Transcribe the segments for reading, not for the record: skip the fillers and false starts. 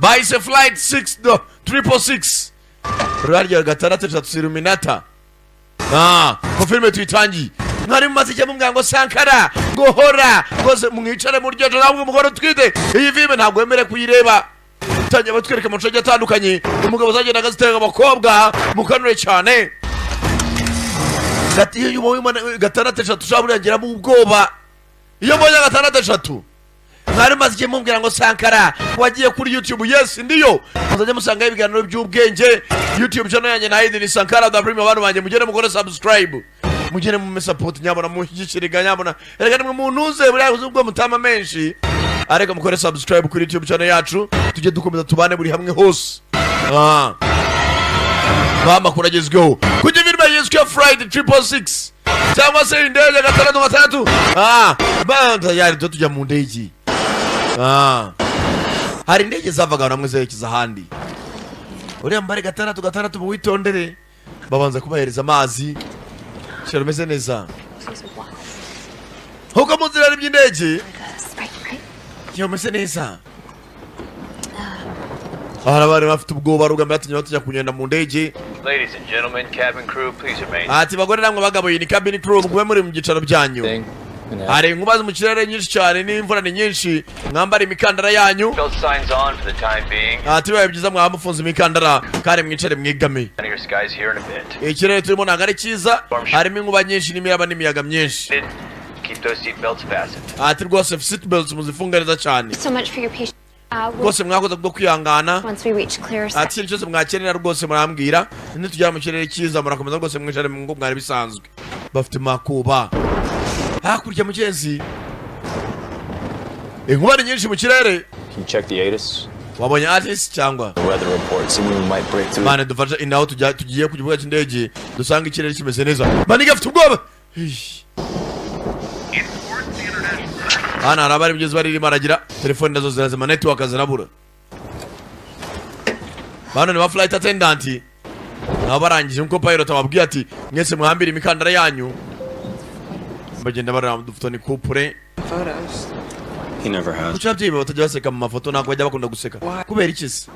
Bahise Flight 6 do 666, rurarya 6 3 Illuminata. Ko filime tuyitangiye, mwari mumaze icyo mubwira ngo Sankara ngo hora rwose mwicare muryo joro, ntabwo umugore utwite iyi filime ntabwo wemerewe kuyireba. Tangiye batwereka amashusho agiye atandukanye, umugabo zagendaga zitega abakobwa mukanure cyane. Iyo ubonye 6 3 ushobora burengерamo ubwoba. Iyo mbonye 6 3, mwari mumaze igihe mubwira ngo Sankara wagiye kuri YouTube. Yes, ndiyo, muzajya musangaho ibiganiro by'ubwenge. YouTube channel yanjye ntayindi ni Sankara da Prime. Abantu banjye, mugende mukore subscribe, mugende mume support nyabona, mushyigikire nyabona. Erega nimwe muntuze buriya ubwo mutama menshi, ariko mukore subscribe kuri YouTube channel yacu, tujye dukomeza tubane buri hamwe hose. Amakuru agezweho kujya filime yiswe Flight 666 cyangwa se indege 66. Tayari tuba tujya mu ndege. Hari indege zavaga ahantu hamwe zerekeza ahandi. Uriya mubare 66, muwitondere. Babanza kubahereza amazi. Shira umeze neza nkuko mu nzira by'indege iyo umeze neza. Hari abari bafite ubwoba rugamba batumye tujya kugenda mu ndege. Ladies and gentlemen, cabin crew, please remain. Ati bagore namwe bagabo, iyi ni cabin crew, mugume muri mu byicaro byanyu. Hari inkuba mu kirere nyinshi cyane n'imvura ni nyinshi, mwambare imikandara yanyu. Belt signs on for the time being. Ati bibaye byiza mwaba mufunze imikandara kandi mwicare mwigame. Your skies here in a bit. Ikirere turimo ntabwo ari cyiza, harimo inkuba nyinshi n'imiraba n'imiyaga myinshi. Keep those seat belts fastened. Ati rwose seat belts muzifunge neza cyane. So much for your patience. Rwose mwakoze bwo kwihangana. Once we reach clearer Ati ikintu cyose mwakenera rwose murambwira. Nitugera mu kirere cyiza murakomeza rwose mwicare mu ngo mwari bisanzwe. Bafite makuba hakurya mugenzi, inkuba ni nyinshi mu kirere. Can you check the ATIS? Wabonye ATIS cyangwa? The weather report. See when we might break through. Mane dufashe inaho tujya tugiye ku kibuga cy'indege dusanga ikirere kimeze neza. Maniga afite ubwoba. Ish. Hano hari abari mugezi baririmo aragira telefone nazo zirazima, network zirabura. Bano ni ba flight attendant, nabo barangije nkuko pilot ababwiye ati mwese muhambire imikandara yanyu. Bagenda bareba udufoto, ni couple. Photos. He never has. Kuki ababyeyi bawe batajya baseka mu mafoto? Ntabwo bajya bakunda guseka, kubera iki se?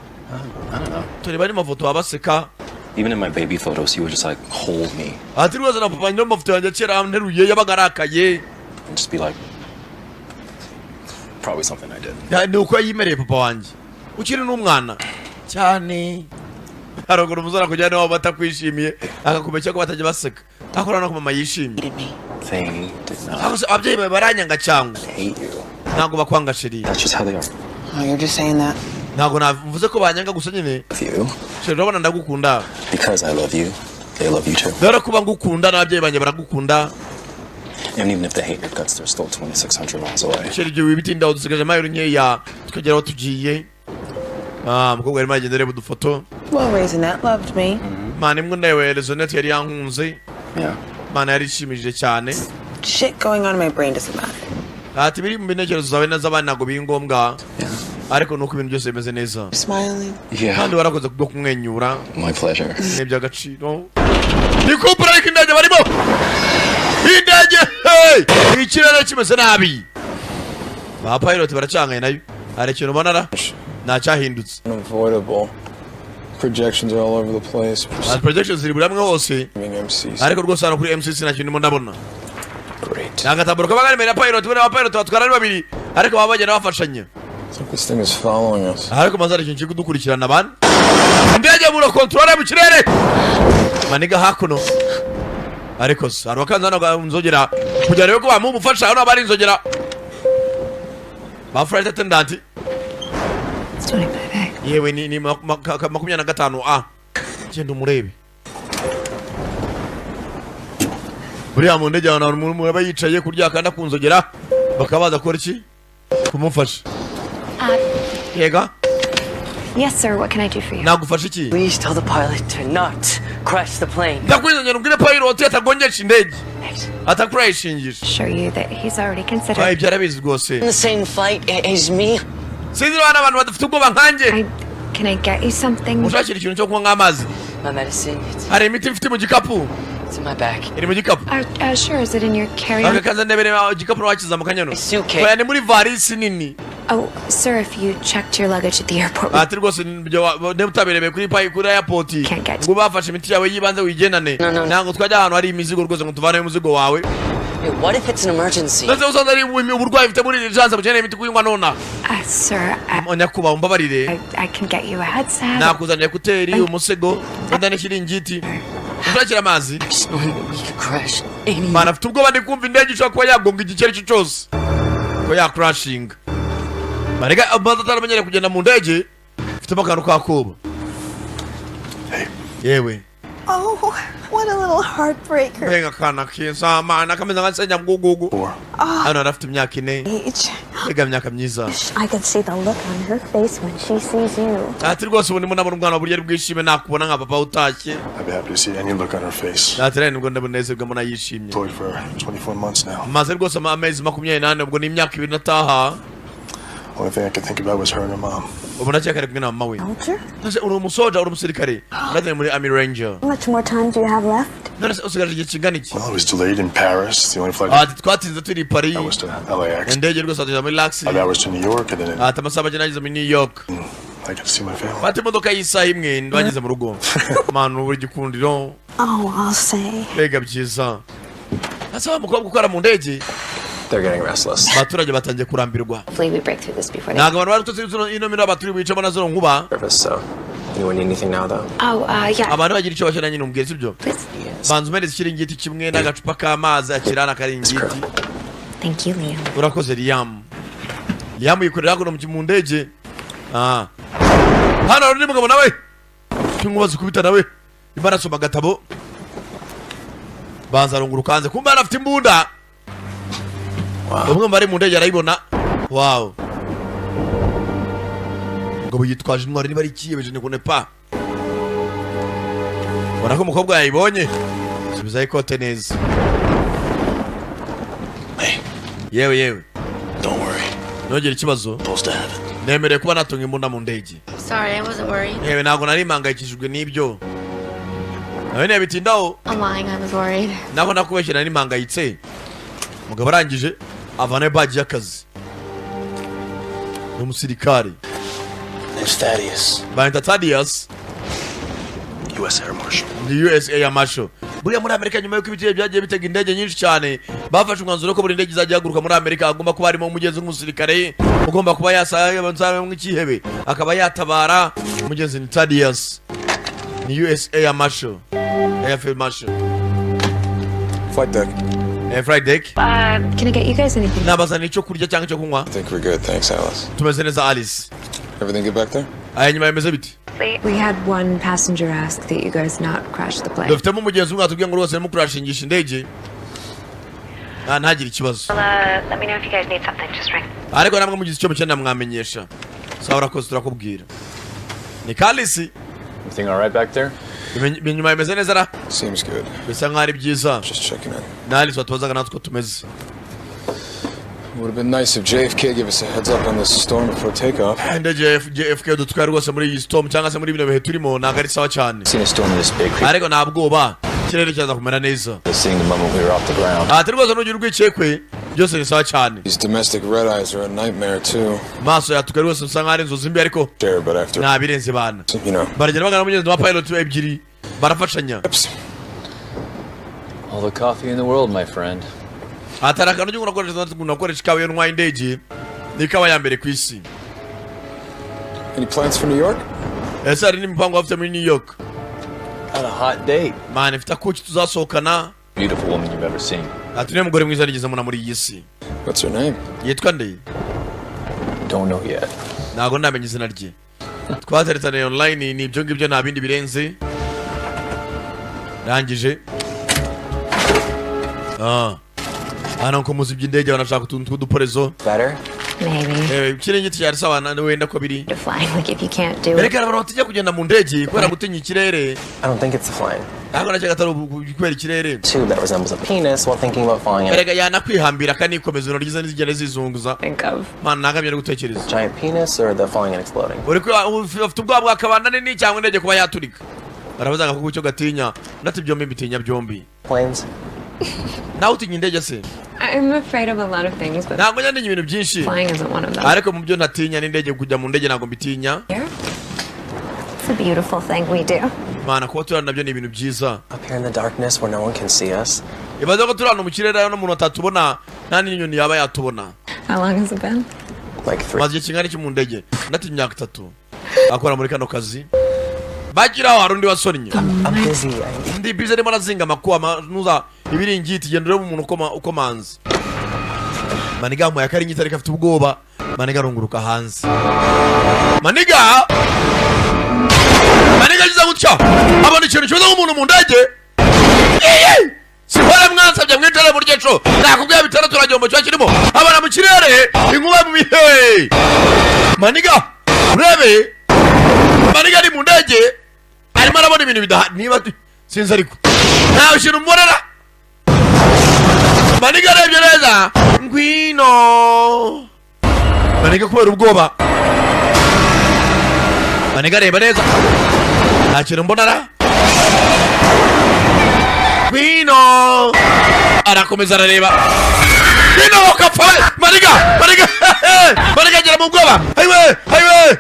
I don't know. Tureba andi mafoto baba baseka. Even in my baby photos, he would just like hold me Ati rwose na papa no mafoto yanjye kera nteruye yabaga arakaye. and just be like, probably something I did. Ni uko yimereye papa wanjye ukiri n'umwana cyane. Haruguru umusore akujyana iwabo batakwishimiye, akakumenya ko batajya baseka, akora no ku mama yishimye. Hated me. They did not Ariko se ababyeyi bawe baranyanga cyangwa? hate you. Ntabwo bakwanga, chérie. That's just how they are. Oh, you're just saying that. Ntabwo navuze ko banyanga, gusa nyine With you, chérie, urabona ndagukunda. because I love you, they love you too. Rero kuba ngukunda n'ababyeyi banjye baragukunda. And even if they hate your guts, they're still 2,600 miles away. Chérie, ibyo wibitindaho, dusigaje amayero nkeya tukagera aho tugiye. Umukobwa arimo aragenda areba udufoto. Well, Raisinette loved me. Mana imwe nawe Rezonete yari yankunze. Yeah. Mana yarishimishije cyane. Shit going on in my brain doesn't matter. Ati biri mu bitekerezo zawe n'iz'abandi ntabwo biri ngombwa, Yeah. ariko nuko ibintu byose bimeze neza. Smiling. Yeah. Kandi warakoze kubwo kumwenyura. My pleasure. Ni iby'agaciro. Ni couple, ariko indege barimo, indege, hey! Ikirere kimeze nabi, ba pilot baracanganye nayo. Hari ikintu ubona ra ntacyahindutse. Unavoidable. Projections are all over the place. Ati projections ziri buri hamwe hose. MCs. Ariko rwose hano kuri MCC nta kintu ndimo ndabona. Great. Ni agatambaro kaba kari imbere ya pilot. Buriya aba pilot batwara ari babiri, ariko baba bagenda bafashanya. It's like this thing is following us. Ariko maze hari ikintu kiri kudukurikirana bana. Indege bura control mu kirere, maniga hakuno. Ariko se hari abakanze hano nzogera kugira rero ko bamuha umufasha? Hano haba hari inzogera ba flight attendant. It's 25A. Yewe, ni 25 A. Genda umurebe. Buriya mu ndege ahantu umuntu aba yicaye kurya akanda ku nzogera, bakaba baza gukora iki? Kumufasha. Yega. Yes, sir. What can I do for you? Nagufasha iki? Please tell the pilot to not crash the plane. Ndakwizongera ubwire pilot atagongesha indege, atakurayishingisha. Assure you that he's already considered. Ibyo arabizi rwose. On the same flight as me. Sinzi niba n'abantu badafite ubwoba nkanjye. Can I get you something? Ushakira ikintu cyo kunywa nk'amazi? My medicine, it's, Hari imiti mfite mu gikapu. it's in my bag. Iri mu gikapu. Sure. Is it in your carry-on? Aka kaza ndebere igikapu wakiza mu kanyano. Suitcase. Oya, ni muri varisi nini. Oh, sir, if you checked your luggage at the airport, we Ati rwose ibyo niba utabirebeye kuri payi kuri airport Can't get- ngo bafashe imiti yawe y'ibanze wigendane. No, no. Ntabwo twajya ahantu hari imizigo rwose ngo tuvaneyo umuzigo wawe. Hey, what if it's an emergency? Ndetse usanze ari uburwayi ufite muri urgence, bukeneye imiti kuyinywa nona. Sir, Nyakubahwa, umbabarire. I can get you a headset. Nakuzaniye écouteurs, umusego, wenda n'ikiringiti, ushakira amazi. Just knowing that we could crash any Mana, afite ubwoba, ndi kumva indege ishobora kuba yagonga igice icyo ari cyo cyose, ko yakurashinga. Barega amaze ataramenyereye kugenda mu ndege, ufitemo akantu k'akoba. Yewe. Oh, what a little heartbreaker. Mbega akana keza mana, kameze nka senyabwugugu. Hano yari afite imyaka 4. Age. Mbega imyaka myiza! I can see the look on her face when she sees you. Ati rwose ubu ndimo ndabona umwana buryo ari bwishime nakubona nka papa utashye. I'd be happy to see any look on her face. Ati rero nibwo ndabunezerwa mbona yishimye. Deployed for 24 months now. Maze rwose amezi 24, ubwo ni imyaka 2 nataha. Only thing I could think about was her and her mom. Ubu ndacyeka ari kumwe na mama we. Soldier? Ese uri umusoja, uri umusirikare? Ndagiye muri Army Ranger. How much more time do you have left? None se usigaje igihe kingana iki? Well, I was delayed in Paris. The only flight Ati twatinze turi i Paris. I was to LAX. Indege rwose atugeza muri LAX. 5 hours to New York, and then Ati amasaha make nageze muri New York. I got to see my family. Fata imodoka y'isaha imwe bageze mu rugo. Manu, buri gikundiro. Oh, I'll say. Mbega byiza! Ese wa mukobwa ukora mu ndege? They're getting restless. Abaturage batangiye kurambirwa. Hopefully we break through this before they. Ntabwo abantu bari tutsi ino mino baturi bicamo na zino nkuba. Service, so anyone need anything now, though? Oh, yeah. Abantu bagira icyo bashyira nyine umbwira, sibyo? Please. Banza umereze ikiringiti kimwe n'agacupa k'amazi akira n'akaringiti. Thank you, Liam. Urakoze, Liam. Liam yikorera hakuno mu ndege. Ah, hano hari undi mugabo nawe cy'inkuba zikubita, nawe nimba arasoma agatabo. Banza arunguruka hanze, kumbe hano afite imbunda. Umwe mu bari mu ndege arayibona. Wow, umugabo yitwaje intwari, niba ari ikiyebeje ni pa. Ubona ko umukobwa yayibonye, subizaho ikote neza. Yewe yewe. Don't worry. Ntugire ikibazo. Supposed to have it. Nemerewe kuba natunga imbunda mu ndege. Sorry, I wasn't worried. Yewe, ntabwo nari mpangayikishijwe n'ibyo, nawe ntiyabitindaho. I'm lying, I was worried. Ntabwo nakubeshye, nari mpangayitse. Umugabo arangije avanayo badge y'akazi, ni umusirikari. Name's Thaddeus, Bahita Thaddeus. U.S. Air Marshal. Ni US Air Marshal. Buriya muri Amerika, nyuma y'uko ibitero byagiye bitega indege nyinshi cyane, bafashe umwanzuro ko buri ndege izajya ihaguruka muri Amerika hagomba kuba harimo umugenzi w'umusirikare ugomba kuba yasa nk'ikihebe akaba yatabara. Umugenzi ni Thaddeus, ni US Air Marshal, Air Field Marshal. Flight deck. Flight deck. Can I get you guys anything? Nabazana icyo kurya cyangwa icyo kunywa? I think we're good, thanks, Alice. Tumeze neza, Alice. Everything good back there? Aya nyuma bimeze bite? We had one passenger ask that you guys not crash the plane. Dufitemo umugenzi umwe watubwiye ngo rwose arimo kurashingisha indege. Ah, ntagire ikibazo. Let me know if you guys need something. Just ring. Ariko namwe mugize icyo mukenera mwamenyesha. Sawa, urakoze, turakubwira. Ni Kalisi. Everything all right back there? Inyuma bimeze neza ra? Seems good. Bisa nkaho ari byiza. Just checking in. Na Alice watubazaga natwe uko tumeze. Would have been nice if JFK gave us a heads up on this storm before takeoff. Indege ya JFK dutwaye rwose muri iyi storm cyangwa se muri bino bihe turimo ntabwo ari sawa cyane. Seen a storm this big. Ariko nta bwoba, ikirere kiraza kumera neza. Seeing the moment we were off the ground. Ati rwose nugira urwikekwe, byose ni sawa cyane. These domestic red eyes are a nightmare too. Maso yatuka rwose bisa nkaho ari inzozi mbi, ariko Sure, but after nta birenze bana. you know. Baragenda bagana mugenzi wa pilot ebyiri, barafashanya. All the coffee in the world, my friend. Hatari akantu ujya unakoresha, unakoresha ikawa. Iyo ntwaye indege ni ikawa ya mbere ku isi. Any plans for New York? Ese hari n'imipango bafite muri New York? Got a hot date. Mani, mfite akuki tuzasohokana. Beautiful woman you've ever seen. Ati niwe mugore mwiza nigeze mbona muri iyi si. What's her name? Yitwa nde? Don't know yet. Ntabwo ndamenya izina rye, twateretaniye online, ni ibyo ngibyo, nta bindi birenze. Rangije. Ah, hano ko muzi iby'indege banashaka utuntu tw'uduporezo. Better? Maybe. Ikiringiti cyari sawa wenda ko biri. To flying, like if you can't do it. Mbere abantu batijya kugenda mu ndege kubera gutinya ikirere. I don't think it's the flying. Ntabwo nakeka atari kubera ikirere. Tube that resembles a penis while thinking about falling in Erega yanakwihambira akanikomeza, intoki ze ntizigende zizunguza. Think of. Mana, ntagamye no gutekereza. Giant penis or the falling and exploding. Uri ufite ubwoba bwakabanda nini cyangwa indege kuba yaturika? Barabaza ngo icyo gatinya, ndetse byombi mbitinya byombi. Planes? Nawe utinya indege se? I'm afraid of a lot of things, but Ntabwo njya ntinya ibintu byinshi, flying isn't one of them. ariko mu byo ntatinya n'indege. Kujya mu ndege ntabwo mbitinya. Here? It's a beautiful thing we do. Mana, kuba turi hano nabyo ni ibintu byiza. Up here in the darkness where no one can see us. Ibaze ko turi hano mu kirere n'umuntu atatubona, nta n'inyoni yaba yatubona. How long has it been? Like 3. Maze igihe kingana iki mu ndege? Ndatinya imyaka 3 akora muri kano kazi. Bagiraho hari undi wasonnye. I'm busy. Ndi busy, arimo arazinga amakuba nuza ibiringiti. Genda urebe umuntu ukomanze. Maniga yamuhaye akaringiti ariko afite ubwoba. Maniga arunguruka hanze. Maniga agize gutya abona ikintu kimeze nk'umuntu mu ndege. Iye! Sihora mwansabye mwicare mu ryeco, nakubwiye bitandatu uragihombo kiba kirimo. Abona mu kirere inkuba mu bihe. Maniga urebe, Maniga ari mu ndege arimo arabona ibintu bidaha niba sinzi, ariko ntawe kintu mbonera. Maniga arebye neza, ngwino Maniga. Kubera ubwoba Maniga areba neza, nta kintu mbonera, ngwino. Arakomeza arareba, ngwino ukapfa we. Maniga, Maniga, Maniga agera mu bwoba. Ayiwe, ayiwe,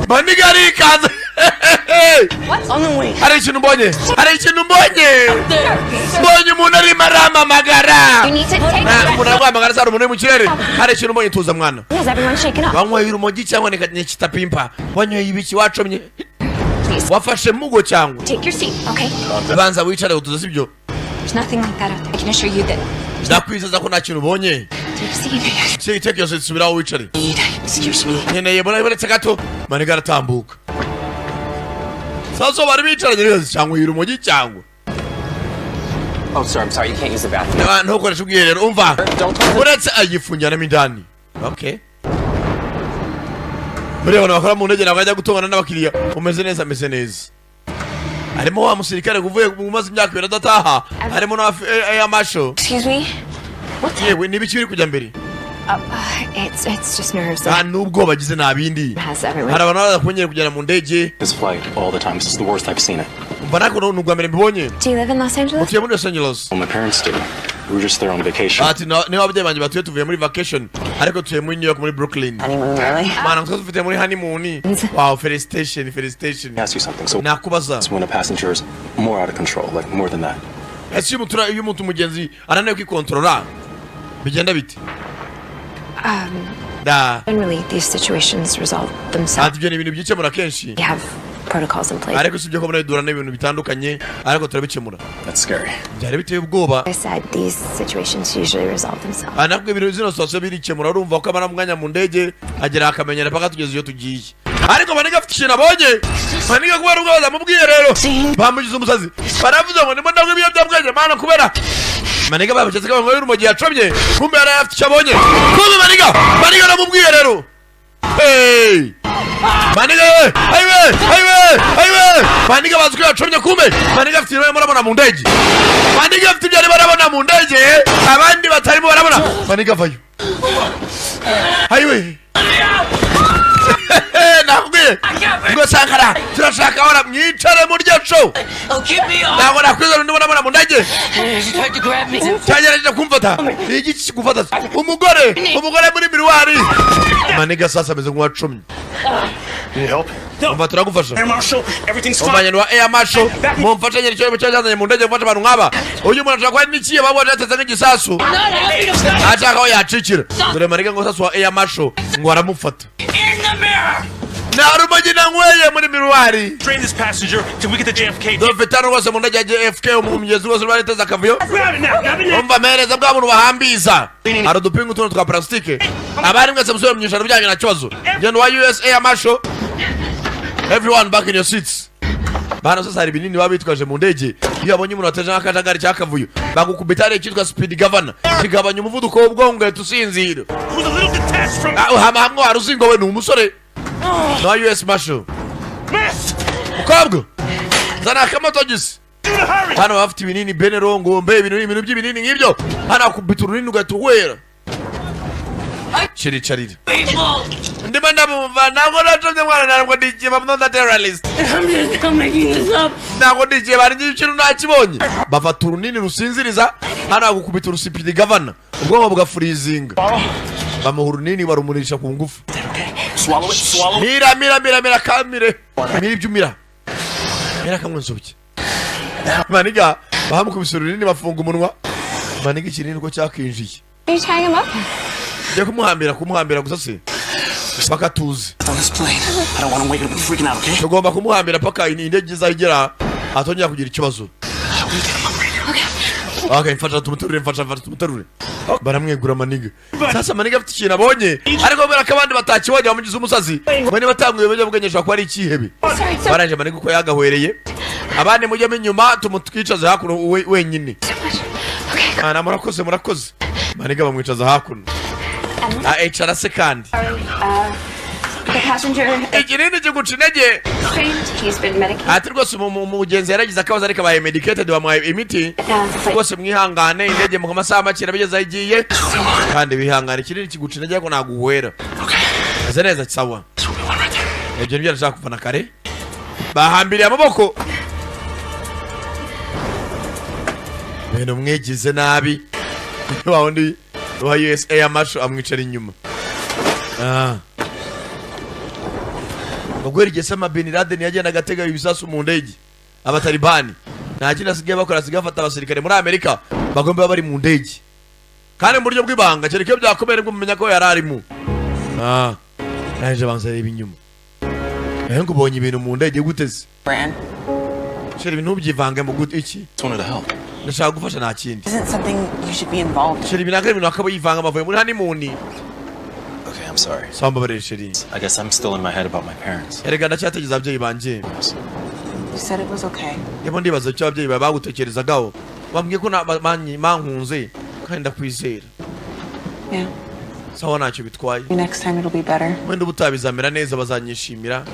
Maniga arikanze. On the wing. Hari ikintu mbonye, hari ikintu mbonye, mbonye umuntu arimo arampamagara. You need to take Ah, umuntu araguhamagara se? Hari umuntu uri mu kirere, hari ikintu mbonye. Tuza mwana. Has everyone shaken up? Wanyweye urumogi cyangwa ni kitapimpa? Wanyweye ibiki? Wacomye? Please. Wafashe mugo cyangwa? Take your seat, okay? Banza wicare utuze, sibyo? There's nothing like that out there. I can assure you that. Ndakwizeza ko nta kintu ubonye. Take a seat. Take your seat, subira aho wicare. Excuse me. Nkeneye buretse gato. Maniga aratambuka. Sasa bari bicaranye neza cyangwa urumogi cyangwa Oh, sir, I'm sorry. You can't use the bathroom. Ah, ntukoreshe ubwiherero, umva. Don't talk. Uretse ayifungiramo indani, okay. Buriya abantu bakora mu ndege ntabwo bajya gutongana n'abakiriya. Umeze neza? Ameze neza. Harimo wa musirikare uvuye umaze imyaka 2 adataha, harimo na Air Marshal. Excuse me? Yewe, n'ibiki biri kujya mbere? It's just nerves. Nta n'ubwoba bagize, nta bindi. Has everyone. Hari abantu baza kongera kugera mu ndege. This flight all the time. This is the worst I've seen it. Umva, ntabwo ni ubwa mbere mbibonye. Do you live in Los Angeles? Utuye muri Los Angeles? Well, my parents do. We were just there on vacation. Ati niho ababyeyi banjye batuye, tuvuye muri vacation, ariko tuye muri New York, muri Brooklyn. Honeymoon, really? Mana, twe dufite muri honeymoon. Wow, felicitation, felicitation. Let me ask you something. So, Nakubaza. it's when a passenger is more out of control, like more than that. Ese iyo umuntu umugenzi ananiwe kwikontorora bigenda bite da? Generally, these situations resolve themselves. Ati ibyo ni ibintu byikemura kenshi. We have protocols in place. Ariko usibye ko muri duhura n'ibintu bitandukanye, ariko turabikemura. That's scary. Byari biteye ubwoba. I said these situations usually resolve themselves. Ah, nabwo ibintu zino situation birikemura, urumva ko amara umwanya mu ndege agera akamenyera paka tugeze iyo tugiye. Ariko Maniga afite ikintu abonye. Maniga kubera ubwoba bamubwiye rero bamugize umusazi, baravuze ngo ndimo ndanywa ibiyobyabwenge. Mana, kubera Maniga babiketse ko banyweye urumogi yacomye, kumbe yari afite icyo abonye. Kumbe Maniga namubwiye rero. Hey! Maniga we, ayiwe, ayiwe, ayiwe, Maniga bazi ko yacomye, kumbe Maniga afite ibintu barimo barabona mu ndege. Maniga afite ibyo arimo arabona mu ndege abandi batarimo barabona. Maniga avayo. Ayiwe, nakubwiye ngo Sankara turashaka hora mwicare muryo show. Oh, get me off! Ntabwo nakwizera, ndimo ndabona mu ndege. She tried to grab me. Cyagerageje kumfata. Igiki kigufata? Umugore muri miroir. Maniga sasa ameze nk'uwacomye. Need help? Umva, turagufasha. Air Marshal, everything's fine. Umvanye wa Air Marshal, mumfashe nyine icyo cyazanye mu ndege gufasha abantu nk'aba. Uyu muntu ashobora kuba ari n'ikiye babonye yateze nk'igisasu, ashaka aho yacikira. Dore Maniga ngo sasa wa Air Marshal ngo aramufata. In the mirror! Nta rumogi nanyweye muri miroir. Drain this passenger till we get to JFK. Dufite hano rwose mu ndege ya JFK umugezi wose bari teze akavuyo. Grab it now, grab it now. Umva, mpereza bwa buntu bahambiza, hari udupingu tuno twa plastique. Abari mwese musubire mu byicaro byanyu, nta kibazo. Genda wa US Air Marshal. Everyone back in your seats. Bana, sasa hari ibinini baba bitwaje mu ndege. Iyo babonye umuntu wateje nk'akajagari cy'akavuyo, bagukubita hariya icyitwa speed governor, kigabanya umuvuduko w'ubwonko, ugahita usinzira. Who's a little detached from Ah, hama hamwe wari uzi ngo we ni umusore na US Marshal. Miss! Mukobwa, zana akamotogisi. Do the hurry! Hano baba bafite ibinini benero ngombe, ibintu by'ibinini nk'ibyo. Hano akubita urunini ugahita uhwera. Kiricarira. People! Ndimo ndamumva, ntabwo nacomye mwana, ntabwo ndikiye, I'm not a terrorist. I'm making this up. Ntabwo ndikiye, bari ikintu nakibonye. Bafata urunini rusinziriza hano, bagukubita uruspeed governor. Ubwonko bugafurizinga. Bamuha urunini, barumurisha ku ngufu. Swallow it, swallow it. Mira, mira, mira, mira, kamire, mira ibyo umira, mira kamwe nsobye. My nigga, bamukubise urunini, bafunga umunwa. My nigga, ikinini uko cyakinjiye. Are you tying him up? Ngiye kumuhambira, kumuhambira gusa se paka tuzi. On this plane. I don't want him waking up and freaking out, okay? Tugomba kumuhambira paka indege izagera atongera kugira ikibazo. Okay, mfasha tumuterure, mfasha, mfasha tumuterure. Baramwegura my nigga. Sasa my nigga afite ikintu abonye, ariko kubera ko abandi batakibonye bamugize umusazi, ngo niba atanguye ibiyobyabwenge ashobora kuba ari ikihebe. Barangije my nigga uko yagahwereye, abandi mujyemo inyuma, tumutwicaze hakuno wenyine. Ana murakoze, murakoze. My nigga bamwicaza hakuno na HR se kandi. The passenger Ikinini kiguca intege. faint. He's been medicated. Ati rwose umugenzi yaragize akabazo, ariko abaye medicated, bamuhaye imiti. Rwose mwihangane, indege mu masaha make irabigeze aho igiye, kandi bihangane. Ikinini kiguca intege ariko ntabwo uhwera. Meze neza, sawa. Ibyo nibyo nashaka kuva na kare. Bahambiriye amaboko, ibintu mwigize nabi. Wa wundi wa USA amasho amwicara inyuma. Ah. Ngo guhera igihe Osama bin Laden yagendaga atega ibisasu mu ndege, abatalibani nta kindi asigaye bakora, asigaye bafata abasirikare muri Amerika bagomba baba bari mu ndege, kandi mu buryo bw'ibanga, kereka iyo byakomeye nibwo mumenya ko yari arimo. Ah, naje banza reba inyuma. Eh, ngo ubonye ibintu mu ndege gute se? Bran, Chérie, ibintu ntubyivange mu gute iki. Just wanted to help. Ndashaka gufasha, nta kindi. Isn't something you should be involved in. Chérie, ibi ntabwo ari ibintu akaba yivanga, bavuye muri honeymoon. Okay, I'm sorry. Sawa, mbabarire chérie. I guess I'm still in my head about my parents. Erega ndacyategereza ababyeyi banjye. You said it was okay. Ndimo ndibaza icyo ababyeyi bawe bagutekerezagaho. Bambwiye ko bankunze kandi ndakwizera. Yeah. Sawa, ntacyo bitwaye. Maybe next time it'll be better. Wenda ubutaha bizamera neza, bazanyishimira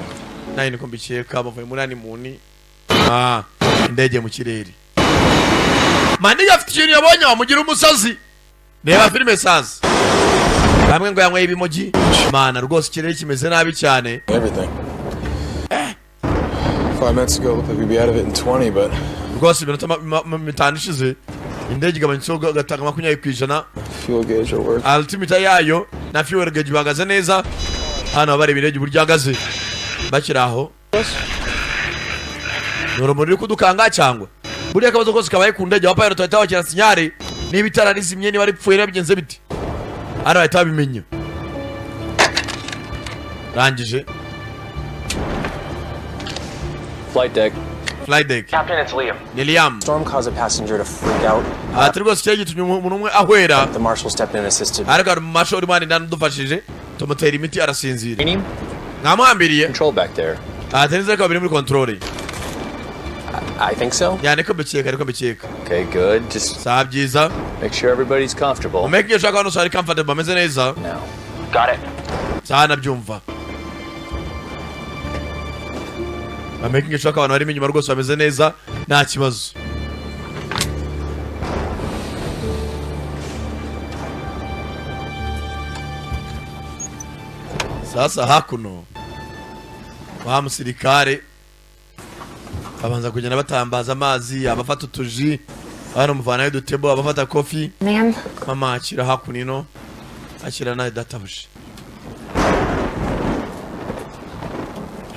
nawe, niko mbikeka. Bavuye muri honeymoon. Ah, indege mu kirere, my nigga afite ikintu yabonye wamugira umusazi. Reba filime sazi, bamwe ngo yanyweye ibimogi. Mana, rwose ikirere kimeze nabi cyane. Everything. 5 minutes ago, it looked like we'd be out of it in 20, but Rwose iminota 50 ishize indege igabanyutseho gatanga 20%. Fuel gauge will work. Altimeter yayo na fuel gauge bihagaze neza. Hano bareba indege uburyo ihagaze. Bakiri aho, ni urumuri ruri kudukanga cyangwa buriya akabazo kose kabaye ku ndege, abapilot bahita bakira signal. Niba itara rizimye, niba ripfuye, niba bigenze biti, hano bahita babimenya. Rangije. Flight deck. Flight deck. Captain, it's Liam. Ni Liam. Storm caused a passenger to freak out. Ati rwose cyari gitumye umuntu umwe ahwera. The marshal stepped in and assisted. Ariko hari marshal urimo hano udufashije, tumutera imiti arasinzira. Mwamuhambiriye? Control back there. Ati nizere ko biri muri control. I think so. Ya, niko mbikeka, niko mbikeka. Okay, good. Just sawa, byiza. Make sure everybody's comfortable. Umeke ushaka hano ari comfortable, bameze neza. Now. Got it. Sawa, nabyumva. Bamakinge sure ko abantu barimo inyuma rwose bameze neza, nta kibazo. Sasa hakuno wa musirikare babanza kugenda batambaza amazi, abafata utuji hano, muvanayo udutebo, abafata coffee. Ma'am? Mama, akira hakuno ino, akira nawe databuje.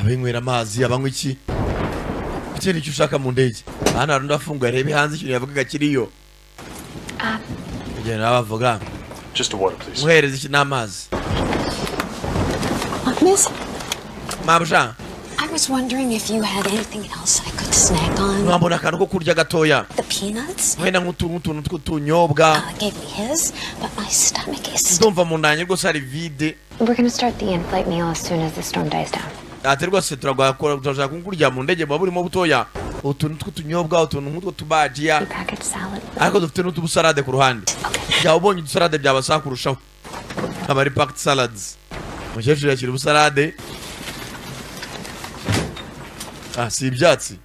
Abinywera amazi, abanywa iki, bitewe n'icyo ushaka mu ndege. Hano hari undi afunguye arebe hanze ikintu yavugaga kiriyo. Kugenda bavuga. Just a water, please. Muhereza iki n'amazi. Miss, Mabuja. I was wondering if you had anything else I could snack on. Mwambona akantu ko kurya gatoya? The peanuts Wenda nk'utuntu tw'utunyobwa. Gave me his, but my stomach is. Ndumva mu nda yanjye rwose hari vide. We're gonna start the in-flight meal as soon as the storm dies down. Ati rwose turashaka kurya mu ndege, muba burimo butoya, utuntu tw'utunyobwa, utuntu nk'utwo tubajiya. Packaged salad. Ariko dufite n'utubusalade ku ruhande. Byaba ubonye udusalade byabasaba kurushaho, aba ari packed salads. Umukecuru yakira ubusalade. Ah, si ibyatsi,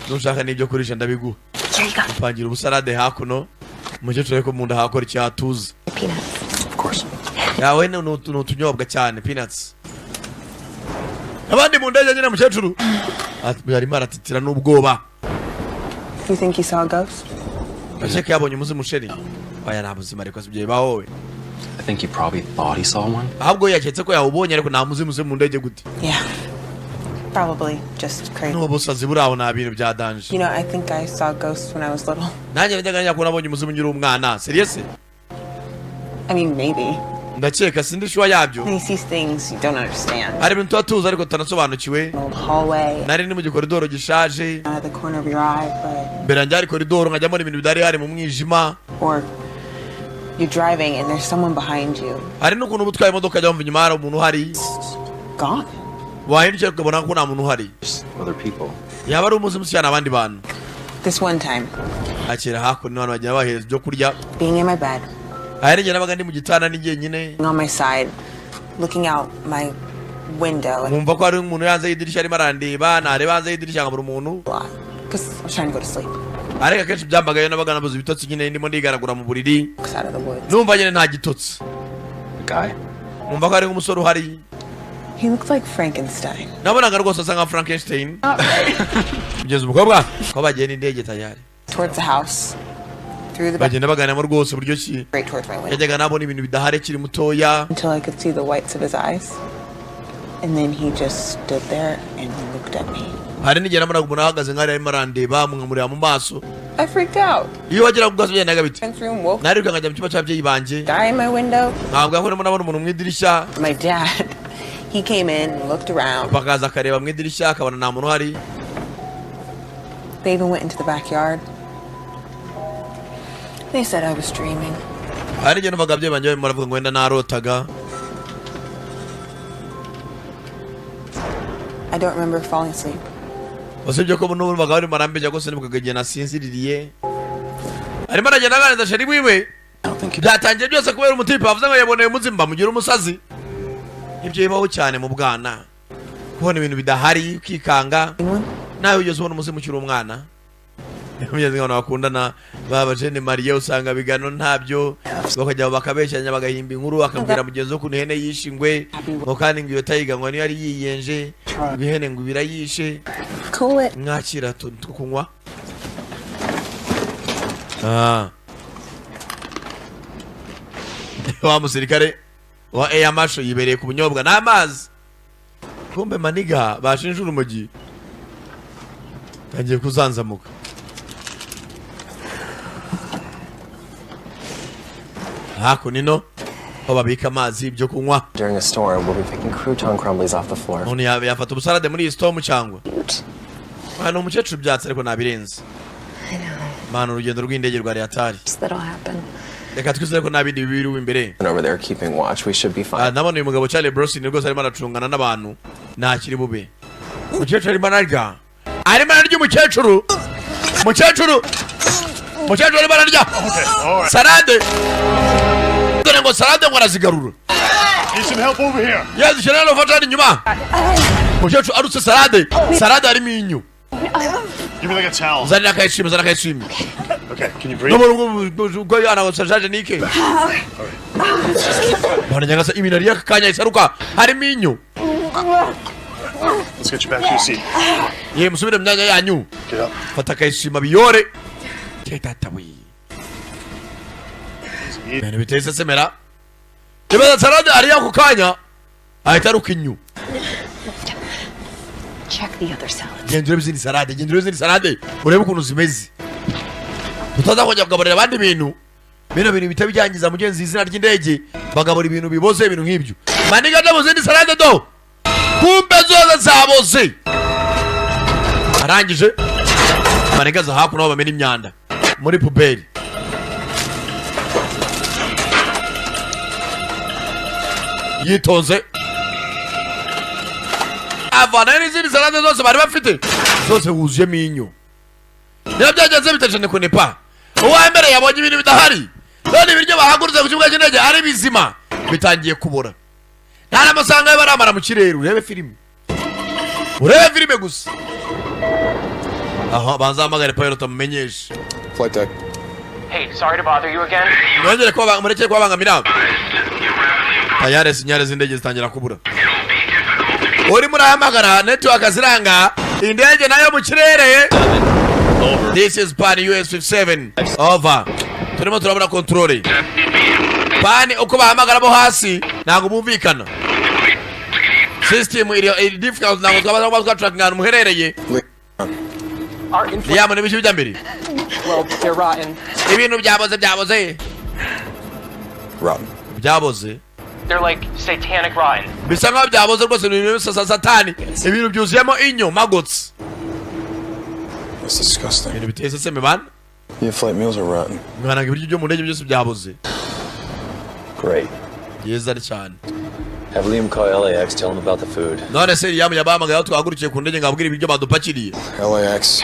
nushaka n'ibyo kurisha ndabiguha. Here you go. Upangira ubusalade hakuno umukecuru, ariko mu nda hakora icyatuza. Peanuts. Of course. Yawe ni utunyobwa cyane, peanuts. Abandi mu ndege nyine, mukecuru arimo aratitira n'ubwoba. You think he saw a ghost? Ndakeka yabonye umuzimu, chérie. Oya, nta muzima, ariko si ibyo bibaho we. I think he probably thought he saw one. Ahubwo yaketse ko yawubonye, ariko nta muzimu uze mu ndege gute? Yeah. Probably just crazy. N'ubu busazi buri aho, nta bintu bya danger. I think I saw ghosts when I was little. Nanjye najyaga njya kubona, nabonye umuzimu nkiri umwana, serious. I mean, maybe. Ndakeka, sindi sure yabyo. And he sees things you don't understand. Hari ibintu tuba tuzi ariko tutanasobanukiwe. An old hallway, Nari ni mu gikoridoro gishaje. Out of the corner of your eye, but Mbere yanjye hari koridoro, nkajyamo ibintu bidari hari mu mwijima. Or you're driving and there's someone behind you. Hari n'ukuntu uba utwaye imodoka, ajya wumva inyuma hari umuntu uhari. Gone. Wahindukira ukabona ko nta muntu uhari. Other people. Yaba ari umuzimu cyane, abandi bantu. This one time, Akira hakuno, abantu bagenda bahereza ibyo kurya. Being in my bed, Hari n'igihe nabaga ndi mu gitanda ni jyenyine, on my side, looking out my window, nkumva ko hari umuntu hanze y'idirishya arimo arandeba. Nareba hanze y'idirishya nkabura umuntu. Because I was trying to go to sleep. Ariko akenshi byambagayo nabaga nabuze ibitotsi nyine, ndimo ndigaragura mu buriri. Looks out of the woods. Numva nyine nta gitotsi. The guy? Nkumva ko hari nk'umusore uhari. He looked like Frankenstein. Nabonaga rwose asa nka Frankenstein. Kugeza umukobwa ko bagiye n'indege tayari. Towards the house, through the back, Bagenda baganiramo rwose uburyo ki right towards my window. yajyaga nabona ibintu bidahari akiri mutoya. Until I could see the whites of his eyes. And then he just stood there and looked at me. Hari n'igihe nabonaga umuntu ahagaze nk'ari arimo arandeba, nkamureba mu maso. I freaked out. Iyo wageraga ku gasozi byagendaga bite? Went through and woke Nariruka nkajya mu cyumba cy'ababyeyi banjye. Guy in my window. Ntabwo ko ndimo nabona umuntu mu idirishya. My dad, he came in and looked around. Bakaza akareba mu idirishya, akabona nta muntu uhari. They even went into the backyard. They said I was dreaming. Hari n'igihe numvaga ababyeyi banjye barimo baravuga ngo wenda narotaga. I don't remember falling asleep. Usibye ko n'ubu barimo barambeshya rwose, nibukaga igihe nasinziririye. Arimo aragenda aganiriza chéri wiwe. Byatangiye byose kubera umutipe bavuze ngo yaboneye umuzimu, bamugira umusazi. Ibyo bibaho cyane mu bwana, kubona ibintu bidahari ukikanga. Nawe ugeze ubona umuzimu ukiri umwana? Mugeze nk'abantu bakundana baba jeunes mariés, usanga bigano ntabyo, bakajya bakabeshyanya, bagahimba inkuru, bakabwira mugenzi we ukuntu ihene yishe ingwe, ngo kandi ngo iyo tayiga ngo niyo yari yiyenje, ngo ihene ngo ibirayishe. Cool it. Mwakira utuntu two kunywa. Ah. Wa musirikare wa Air Marshal yibereye ku bunyobwa n'amazi. Kumbe maniga bashinje urumogi tangiye kuzanzamuka. Hakuno ino aho babika amazi, ibyo kunywa. During a storm, we'll be picking crouton crumblies off the floor. Umuntu yafata ubusarade muri iyi storm cyangwa ni umukecuru byatsi, ariko nabirenze mana, urugendo rw'indege rwa hatari. That'll happen. Reka twizere ko nta bindi bibi biri imbere. And over there keeping watch, we should be fine. Ah, ndabona uyu mugabo Charlie Bronson rwose arimo aracungana n'abantu, ntakiri bube. Umukecuru arimo ararya, arimo ararya. Umukecuru, umukecuru, umukecuru arimo ararya salade. Dore ngo salade ngo arazigarura. Need some help over here. Yazishyira hano, ufata hano inyuma. Umukecuru arutse salade, salade harimo inyo. Give me like a towel. Zanira akayishima, zana akayishima. Okay, can you breathe? No mu rugo ubwo yana sajaje nike bana nyangasa ibintu ariya kanya isaruka harimo inyo. Let's get you back to your seat. Ye, musubire mu myanya yanyu. Get up. Fata akayishima biyore. Data we, ibintu biteye isesemera. Ibaza salade ariya ako kanya ahita aruka inyo. Check the other salads. Genda urebe izindi salade, genda urebe izindi salade, urebe ukuntu zimeze, tutaza kujya kugaburira abandi bintu bino bintu bihita byangiza mugenzi izina ry'indege, bagabura ibintu biboze, ibintu nk'ibyo. Maniga no mu zindi salade do, kumbe zose zaboze. Arangije maniga aza hakuno aho bamena imyanda muri poubelle. Yitonze avanayo n'izindi salade zose bari bafite, zose wuzuyemo inyo. Niba byagenze bitacane kunepa, uwa mbere yabonye ibintu bidahari, none ibiryo bahagurutse ku kibuga cy'indege ari bizima bitangiye kubora, nta n'amafaranga yo baramara mu kirere. Urebe filime, urebe filime gusa. Aho banza hamagare pilot amumenyeshe. Flight deck. Hey, sorry to bother you again. Mwongere kuba murekere kubabangamira. Tayari signal z'indege zitangira kubura, urimo urahamagara network ziranga, indege nayo mu kirere. This is Pan US 57, over. Turimo turabura control. Pan uko bahamagara bo hasi ntabwo bumvikana. System iri difficult, ntabwo twaba kuba twatrackinga ahantu muherereye. Liam, n'ibiki bijya mbere? Well, they're rotten. Ibintu byaboze, byaboze. Rotten. Byaboze. They're like satanic rotten. Bisa nkaho byaboze rwose, ni ibintu bisa satani, ibintu byuzuyemo inyo, maggots. That's disgusting. Ibintu biteye iseseme bana. The in-flight meals are rotten. Mwana, ngo ibiryo byo mu ndege byose byaboze. Great. Byiza cyane. Have Liam call LAX, tell him about the food. None se Liam yabahamagaye aho twahagurukiye ku ndege ngo ababwire ibiryo badupakiriye? LAX.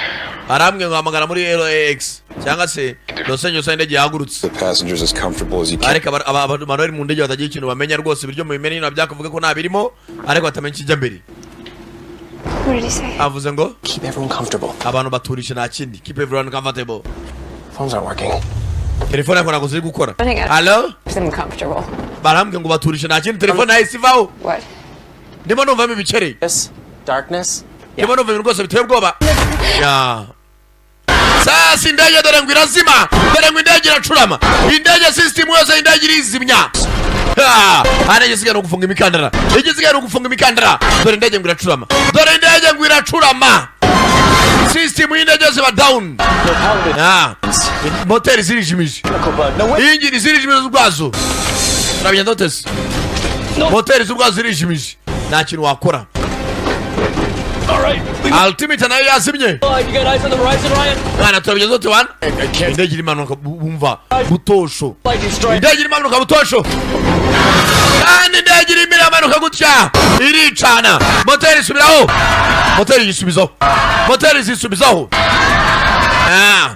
Arambwe ngo hamagara muri LAX cyangwa se Los Angeles aho indege yahagurutse. The passengers as comfortable as you can. Ariko abantu bari mu ndege batagira ikintu bamenya rwose. Ibiryo mubimenye nyine, byakuvuga ko nta birimo, ariko batamenya ikijya mbere. What did he say? Avuze ngo Keep everyone comfortable. abantu baturishe, nta kindi. Keep everyone comfortable. Phones aren't working. Telefone yako ntabwo ziri gukora. Running out. Alo? Them comfortable. Barambwe ngo baturishe, nta kindi. Telefone yahise ivaho. What? Ndimo numvamo ibiceri. This darkness. Ndimo numva ibintu rwose biteye ubwoba. Ya sasa indege dore ngo irazima, dore ngo indege iracurama, indege system yose, indege irizimya. Ha! Hano igisigaye ni ugufunga imikandara, igisigaye ni ugufunga imikandara. Dore indege ngo iracurama, dore indege ngo iracurama, system y'indege yose iba down. Ah, moteri zirijimije, injini zirijimije ubwazo. Turabigenda dutese, moteri z'ubwazo zirijimije, nta kintu wakora. Altimeter nayo yazimye. You got eyes on the horizon, Ryan? Mwana, turabigeza dute wana? Indege irimanuka, bumva butosho. Lightning strike. Indege irimanuka butosho, kandi indege irimo iramanuka gutya iricana. Moteri isubiraho, moteri yisubizaho, moteri zisubizaho. Ah.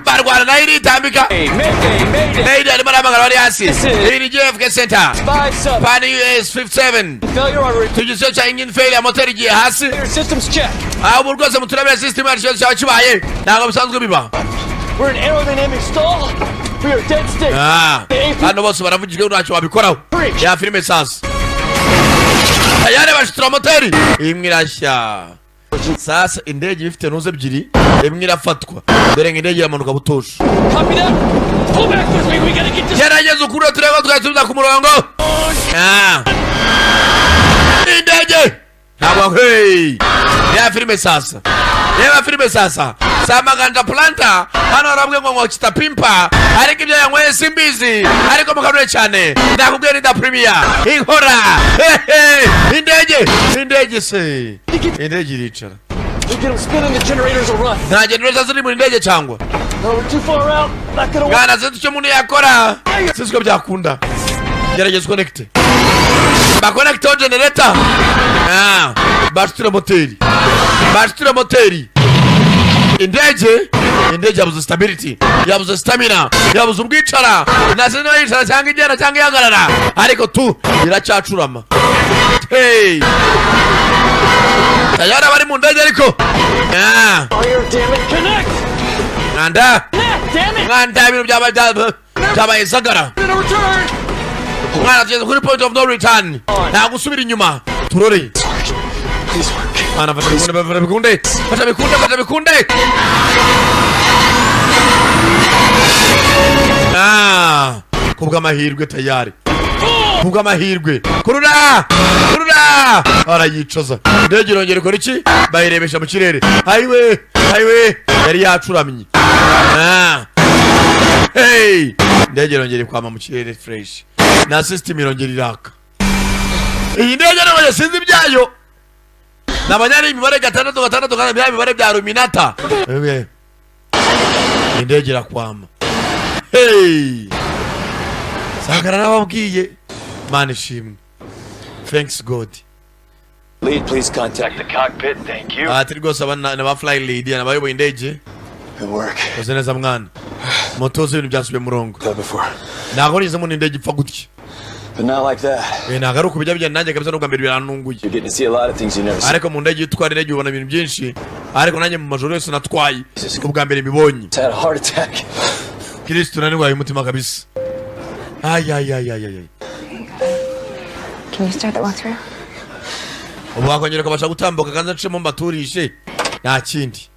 Barwana nayo iritambika. Mayday, mayday. Mayday, arimo arahamagara bari hasi. Iyi ni JFK Center. 57. Pan US 57. Failure on Tugize ikibazo cya engine failure, moteri igiye hasi. systems check. Aho ubu rwose muturabira system yacu, ikibazo cyaba kibaye, ntabwo bisanzwe biba. We're in aerodynamic stall. We are dead stick. Ah, hano bose baravugijwe, ntacyo wabikoraho. Ya filime sasa tayari bashitura moteri imwe irashya. Sasa indege iba ifite ntuze ebyiri, imwe irafatwa. Dore ngo indege iramanuka butosho. Copy that. Pull back with me. We gotta get this. Gerageza ukuri turebe ko twasubiza ku murongo. Ah. Indege ntabwo, hey, ya filime sasa, reba filime sasa. Samaganja planta hano harabwe ngo kitapimpa, ariko ibyo yanyweye simbizi, ariko mukanure cyane ndakubwiye ni da premier inkora. Hehe, indege, indege se, indege iricara. We get them spinning, the generators will run. Nta generator ziri mu ndege cyangwa? No, we're too far out. Not gonna work. Mwana, sinzi icyo umuntu yakora, sinzi ko byakunda. Gerageza uconnecte, baconnecteho generator. Ah, bashitire moteri, bashitire moteri. Indege, indege yabuze stability, yabuze stamina, yabuze ubwicara. Ntazi niba yicara cyangwa igenda cyangwa ihagarara, ariko tu iracyacurama. Hey, tayari abari mu ndege ariko. Ah. Fire, damn it. Connect. Mwanda. Damn it. Mwanda, ibintu byabaye zagara. In a return. Mwana, tugeze kuri point of no return, nta gusubira inyuma. Turore. Please work. Mwana, fasha bikunde, fasha bikunde, fasha bikunde, fasha bikunde. Ah, kubw'amahirwe tayari, kubw'amahirwe, kurura, kurura, arayicoza. Indege irongera ikora iki? Bayirebesha mu kirere. Hayiwe, hayiwe, yari yacuramye. Ah. Hey, indege irongera ikwama mu kirere fresh, na system irongera iraka. Iyi ndege nabonye sinzi ibyayo, nabonye ari imibare gatandatu gatandatu gatandatu, bya mibare bya ruminata. Indege irakwama. Hey, Sankara nababwiye, Mana ishimwe, thanks God. Lead, please contact the cockpit. Thank you. Ati rwose aba ni aba flight lead, ni abayoboye indege. It work. Koze neza mwana, moto z'ibintu byasubiye mu murongo. That before. Ntabwo nigeze mbona indege ipfa gutya. But not like that. Ntabwo ari uku bijya bigenda, nanjye kabisa n'ubwa mbere birantunguye. You're getting to see a lot of things you never see. Ariko mu ndege, iyo utwara indege ubona ibintu byinshi, ariko nanjye mu majoro yose natwaye, ubwa mbere mbibonye. Had a heart attack. Kirisitu, nanirwaye umutima kabisa. Ayayayayay. Can you start the walkthrough? Ubu wakongera ukabasha gutambuka? Kandi acemo mbaturishe, nta kindi.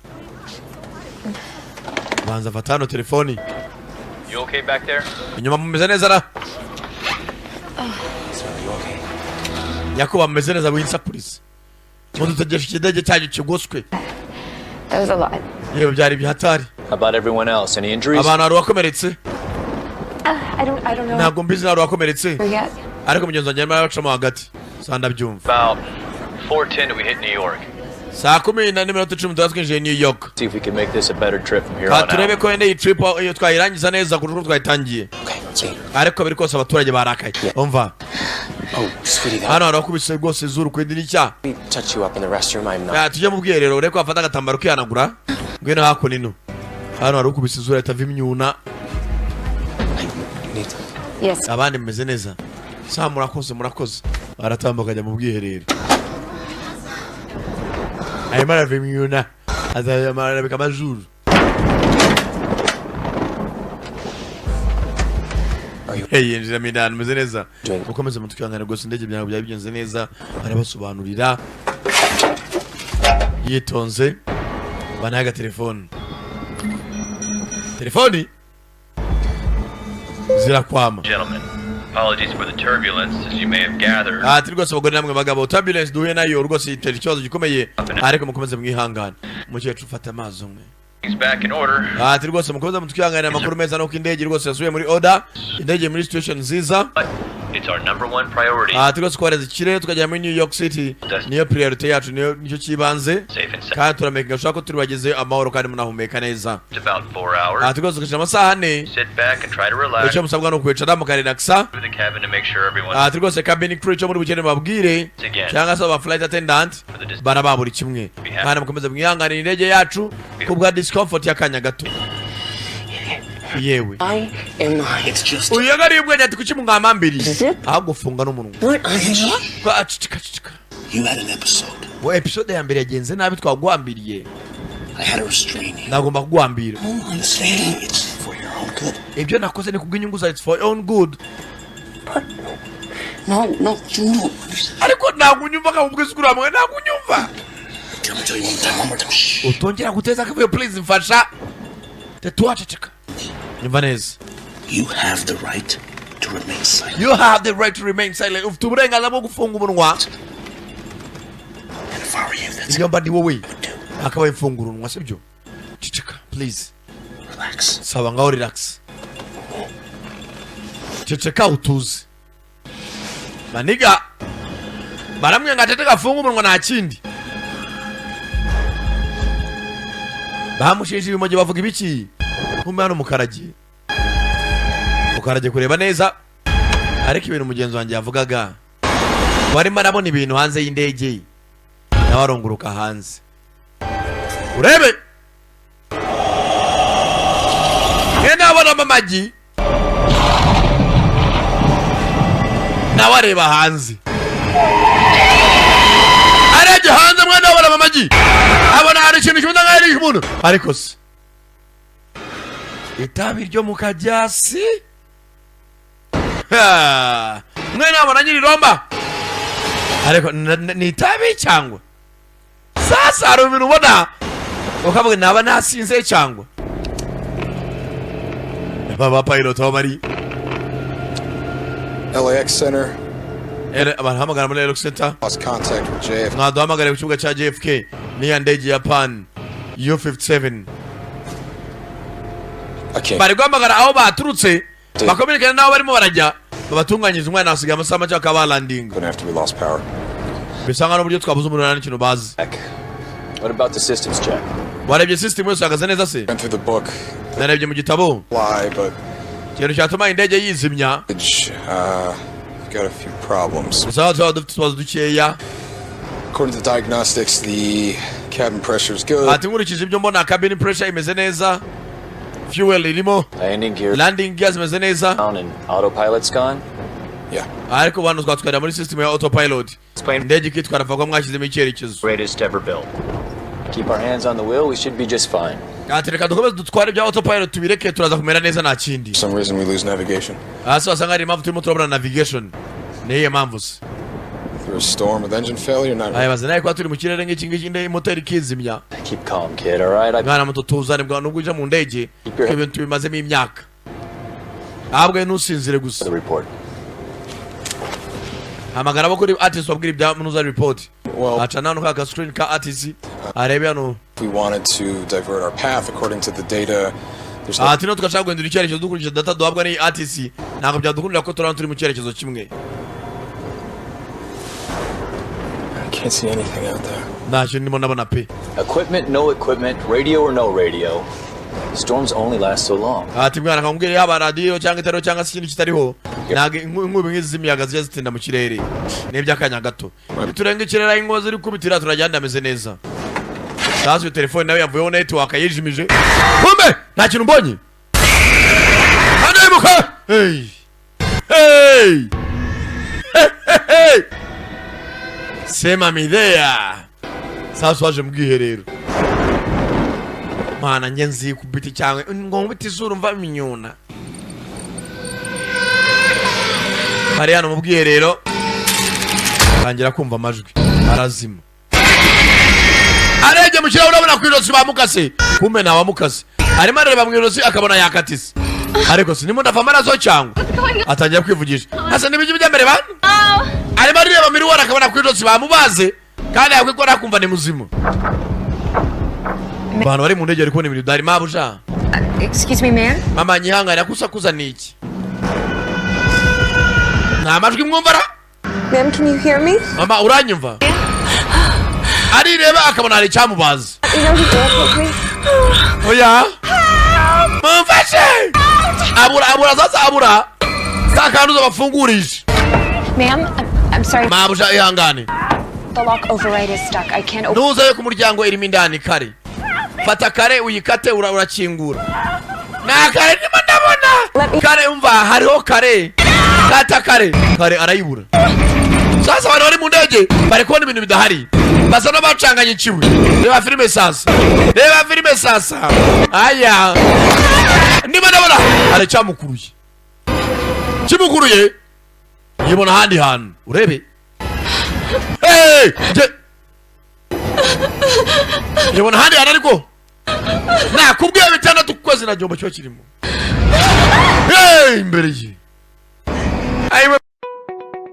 Banza fata hano telefoni. You okay back there? Inyuma mumeze neza ra? Nyakubahwa, mumeze neza? Winsakuriza, mudutegereje ikidege cyanyu kigoswe. That was a lot. Yewe, byari ibihatari. How about everyone else? Any injuries? Abantu, hari uwakomeretse? I don't know. Ntabwo mbizi, hari uwakomeretse? Yet. Ariko mugenzi wanjye arimo arabacamo hagati, sa ndabyumva. About 4:10 we hit New York. Saa 10:10 tuba twinjiye New York. See if we can make this a better trip from here Ka on turebe out. ko wenda iyi trip iyo twayirangiza neza kurusha uko twayitangiye. Ariko biri kose abaturage barakaye, umva. Oh, sweetie, that Hano hari wakubise rwose izuru ku idirishya. we touch you up in the restroom. I'm not. Ya, tujye mu bwiherero urebe ko wafata agatambaro ukihanagura. Ngwino hakuno ino, hano hari ukubise izuru ahita ava imyuna. Need to. Yes. Abandi mumeze neza? Sa murakoze, murakoze. Aratambuka ajya mu bwiherero, arimo arava imyuna, arabika amazuru. Hey, yinjiramo indani. Mumeze neza? Mukomeze mutwihangane rwose, indege byawe byari bigenze neza. Arabasobanurira yitonze, banaye agatelefoni, telefoni zirakwama. Gentlemen, apologies for the turbulence, as you may have gathered. Ati rwose abagore namwe bagabo, turbulence duhuye nayo rwose itera ikibazo gikomeye, ariko mukomeze mwihangane. Umukecuru, ufata amazi umwe. Things back in order. Ati rwose mukomeze mutwihanganire, amakuru meza nuko indege rwose yasubiye muri order, indege muri situation nziza. But it's our number one priority. Ati rwose kohereza ikirere tukajya muri New York City niyo priority yacu, niyo nicyo cy'ibanze. Safe and sound. Kandi turamakinga sure ko turi bagezeyo amahoro kandi munahumeka neza. It's about 4 hours. Ati rwose tugashyira amasaha 4. Sit back and try to relax. Icyo musabwa ni ukwicara mukarelaxa. Through the cabin to make sure everyone Ati rwose cabin crew, icyo muri bukene babwire cyangwa se aba flight attendant baraba buri kimwe, kandi mukomeze mwihanganire indege yacu kubwa discomfort y'akanya gato. Yewe. I am I? It's just. Uyu yagariye ubwenge, ati kuki mwamambiriye ahubwo funga n'umunwa? What are you? Cicika, cicika. You had an episode. Ngo episode ya mbere yagenze nabi, twaguhambiriye. I had to restrain you. Nagomba kuguhambira. Oh, I'm saying it's for your own good. Ibyo nakoze ni kubw'inyungu zawe, it's for your own good. No, you don't understand. Ariko ntabwo unyumva, nkabubwiza ukuri hamwe, ntabwo unyumva. Okay, I'm gonna tell you one more time, one more time. Shh. Utongera guteza akavuyo, please, mfasha tetuwaceceka, nyumva neza. You have the right to remain silent. You have the right to remain silent, ufite uburenganzira bwo gufunga umunwa. And if I were you, that's Iyo mba ndi wowe what I would do. akabaye mfungura umunwa, sibyo? Ceceka, please. Relax. Saba ngaho, relax, ceceka utuze. Maniga baramwe ngo aceceka, afunge umunwa, nta kindi. Bamushinje ibimogi, bavuga ibiki? Kumbe hano mukarage, mukarage kureba neza, ariko ibintu mugenzi wanjye yavugaga, warimo arabona ibintu hanze y'indege, nawe arunguruka hanze urebe mwene abonamo amagi, nawe areba hanze, arebye hanze mwene abonamo amagi, abona hari ikintu kimeze nk'aho ari umuntu, ariko se itabi ryo mu kajyasi. Ha! Mwene abona nyiri romba, ariko ni itabi cyangwa sasa hari ibintu ubona ukavuga naba nasinze cyangwa ba pilot aho bari. LAX Center. Barahamagara muri LAX Center. Lost contact with JFK. Mwaduhamagare ku kibuga cya JFK, niya ndege ya Pan U57. I can't. Bari guhamagara aho baturutse, bakominikana n'aho barimo barajya, babatunganyiriza umwana, hasigaye amasaha make bakaba balandinga. But after we lost power. Bisa nkaho n'uburyo twabuze umuriro nta n'ikintu bazi. What about the systems check? Warebye system yose, ihagaze neza se? Went through the book. Narebye mu gitabo. Lie, but Ikintu cyatuma indege yizimya, got a few problems. bisa nkaho tuba dufite utubazo dukeya. According to the diagnostics, the cabin pressure is good. Ati nkurikije ibyo mbona, cabin pressure imeze neza, fuel irimo. Landing gear Landing gear zimeze neza. down and autopilot's gone. Yeah. Ariko bano twatwarira muri system ya autopilot, indege ikitwara vuba, mwashyizemo icyerekezo. Greatest ever built. Keep our hands on the wheel, we should be just fine. Ati reka dukomeze dutware, ibya autopilot tubireke, turaza kumera neza, nta kindi. For some reason, we lose navigation. Hasi wasanga hari impamvu turimo turabona navigation, niyo mpamvu se? Through a storm with engine failure, not Ayibaze nawe kuba turi mu kirere nk'iki ngiki, indege moteri ikizimya. Keep calm, kid, all right? I Mwana muto, tuzane bwa nubwo uje mu ndege, ibyo bintu tubimazemo imyaka. Ahubwo ntusinzire gusa. The report. Hamagara abo kuri ATIS, wabwira ibya munuza report. Well- Aca nano ka screen ka ATIS arebe hano. If we wanted to divert our path according to the data, there's no Ati no tugashaka guhindura icyerekezo dukurikije data duhabwa n'iyi ATIS, ntabwo byadukundira ko turaba turi mu cyerekezo kimwe. I can't see anything out there. Nta kintu ndimo ndabona pe. Equipment, no equipment, radio or no radio. Storms only last so long. Ati mwana, kamubwire, yaba radiyo cyangwa itariho cyangwa se ikindi kitariho, ntabwo inkubi nk'izi z'imiyaga zijya zitinda mu kirere, ni iby'akanya gato. Niturenga ikirere aho inkuba ziri kubitira, turagenda ameze neza. Sasa iyo telefone nawe yavuyeho, network yijimije. Kumbe nta kintu mbonye hano, yimuka. Hey hey hey hey, sema midea. Sasa waje mu bwiherero, mana njye nzikubita cyangwa ngo nkubite izuru mva minyuna. Ari hano mu bwiherero, tangira kumva amajwi, arazima, arebye mu kirahure abona ku ijosi bamukase. Kumbe ntawamukase, arimo arareba mu ijosi akabona yakatise, ariko sinimo ndava amaraso cyangwa atangira kwivugisha asa n'ibijyi bijya mbere bana. Arimo areba miruwari akabona ku ijosi bamubaze, kandi yakwikora akumva ni muzima. Abantu bari mu ndege bari kubona ibintu bidahari, mabuja. Excuse me, ma'am? Mama, nyihangane, kusakuza ni iki? Nta majwi mwumva ra? Ma'am, can you hear me? Mama, uranyumva? Arireba akabona hari icyamubaza. You know the door, please? Oya, mumfashe! Abura, abura sasa, abura ka kantu bafungurisha. Ma'am, I'm sorry. Mabuja, ihangane. The lock override is stuck. I can't open. Ntuzayo ku muryango, irimo indani. Kare, fata kare uyikate, urakingura. Nta kare ndimo ndabona kare. Umva, hariho kare, kata kare, kare arayibura. Sasa abantu bari mu ndege bari kubona ibintu bidahari, basa n'abacanganye ikiwe. Reba filime sasa, reba filime sasa. Aya, ndimo ndabona hari icyamukuruye, kimukuruye yibona ahandi hantu. Urebe. Hey! Yibona ahandi hantu, ariko nakubwiye 6 ku kwezi na gihombo kiba kirimo. Hey, imbere ye. Ayiwe!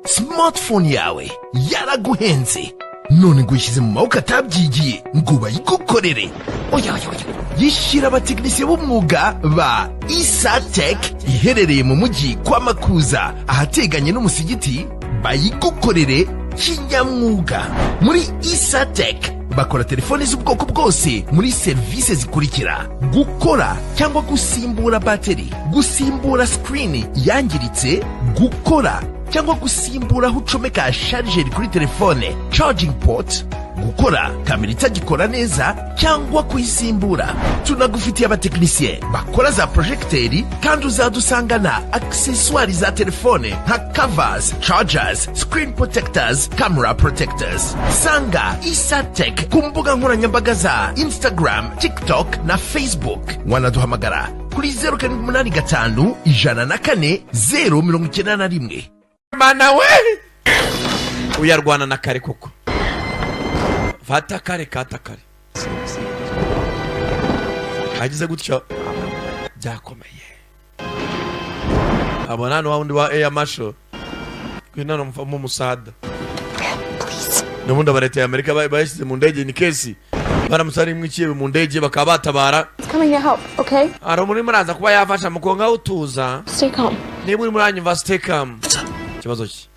Smartphone yawe yaraguhenze, none ngo uyishyize mu maboko atabyigiye ngo bayigukorere? Oya, oya, oya! Yishyira abatekinisiye b'umwuga ba Isatec, iherereye mu mujyi kwa Makuza, ahateganye n'umusigiti, bayigukorere kinyamwuga. Muri Isatec bakora telefoni z'ubwoko bwose muri serivisi zikurikira: gukora cyangwa gusimbura bateri, gusimbura screen yangiritse, gukora cyangwa gusimbura aho ucomeka charger kuri telefone, charging port, gukora kamera itagikora neza cyangwa kuyisimbura. Tunagufitiye abatekinisiye bakora za projecteur, kandi uzadusangana accessoires za telefone nka covers, chargers, screen protectors, camera protectors. Sanga Isatec ku mbuga nkoranyambaga za Instagram, TikTok na Facebook. Wanaduhamagara kuri 0785 104 091. Mana we, uyarwana na kare koko! Fata kare, kata kare, agize gutya byakomeye. Abona hano wa wundi wa air marshal ngwino mu musada. N'ubundi aba leta ya Amerika bayashyize mu ndege, ni kesi baramutse harimo ikiebe mu ndege bakaba batabara. It's coming to help, okay? Hari umuntu urimo araza kuba yafasha mu konka utuza. Stay calm. Niba urimo uranyumva, stay calm. Ikibazo ki?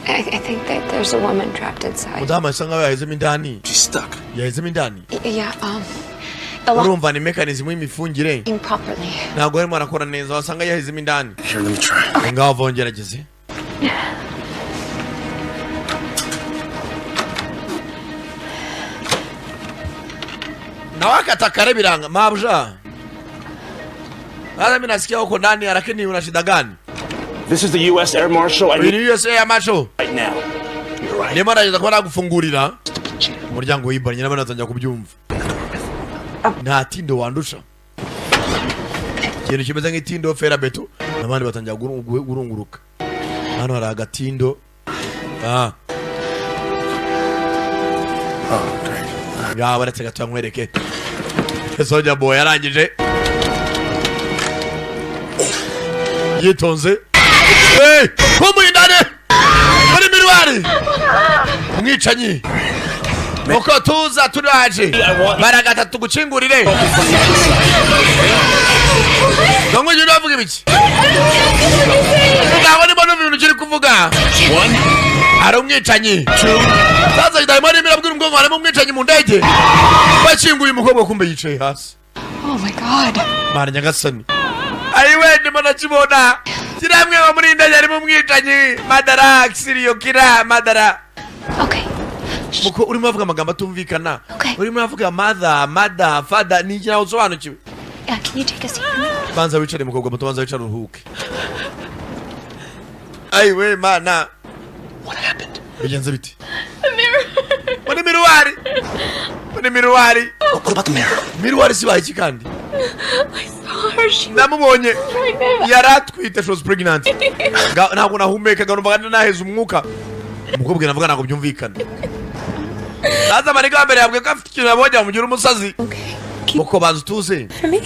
I think that there's a woman trapped inside. Mudamu asa nkaho yahezemo indani. Yahezemo indani. Yeah, the lock Urumva ni mechanism y'imifungire. working properly. Ntabwo arimo arakora neza, wasanga yahezemo indani. Here, let me try. Ngaho vongerageze. Nawe akata kare, biranga. Mabuja, sasa mimi nasikia huko ndani, lakini una shida gani? This is the U.S. Air Marshal. I Uyu need ni US Air Marshal. right now. You're right. Ndimo ndagerageza kuba nagufungurira umuryango wibanye n'abandi batangira kubyumva. Nta tindo wandusha, ikintu kimeze nk'itindo fer à béton, n'abandi batangira gurunguruka. Hano hari agatindo. Ah, ngaho baretse gato nkwereke. Soja boy yarangije. Yitonze. Hey, kumbuye indani muri miroir, umwicanyi. Uko tuza turaje, baragata tugukingurire. Ngo ujye uravuga ibiki? Ntabwo ndimo numva ibintu ukiri kuvuga. Hari umwicanyi. Sasa ndimo arimo irabwira umukobwa, harimo umwicanyi mu ndege. Bakinguye, umukobwa kumbe yicaye hasi. Oh my God. Mana nyagasani, ayiwe, ndimo ndakibona kiramwe muri iyi ndege harimo umwicanyi. Madara siriyo kira madara. Okay. Muko urimo uravuga amagambo atumvikana. Okay. Urimo uravuga mother, mother, father, ni iki? Nawe usobanukiwe. Yeah, can you take a seat for me? Banza wicare, mukobwa muto, banza wicare uruhuke. Ayiwe mana. What happened? Bigenze bite muri miroir? Muri miroir. What about the mirror? Miroir sibaye iki kandi? I saw her. She was Namubonye. pregnant. Yari atwite, she was pregnant. Ntabwo nahumekaga, numvaga naheze umwuka. Umukobwa navuga ntabwo byumvikana. Sasa amarega wa mbere yabwiye ko afite ikintu yabonye amugira umusazi. Okay. Muko banza utuze. For me?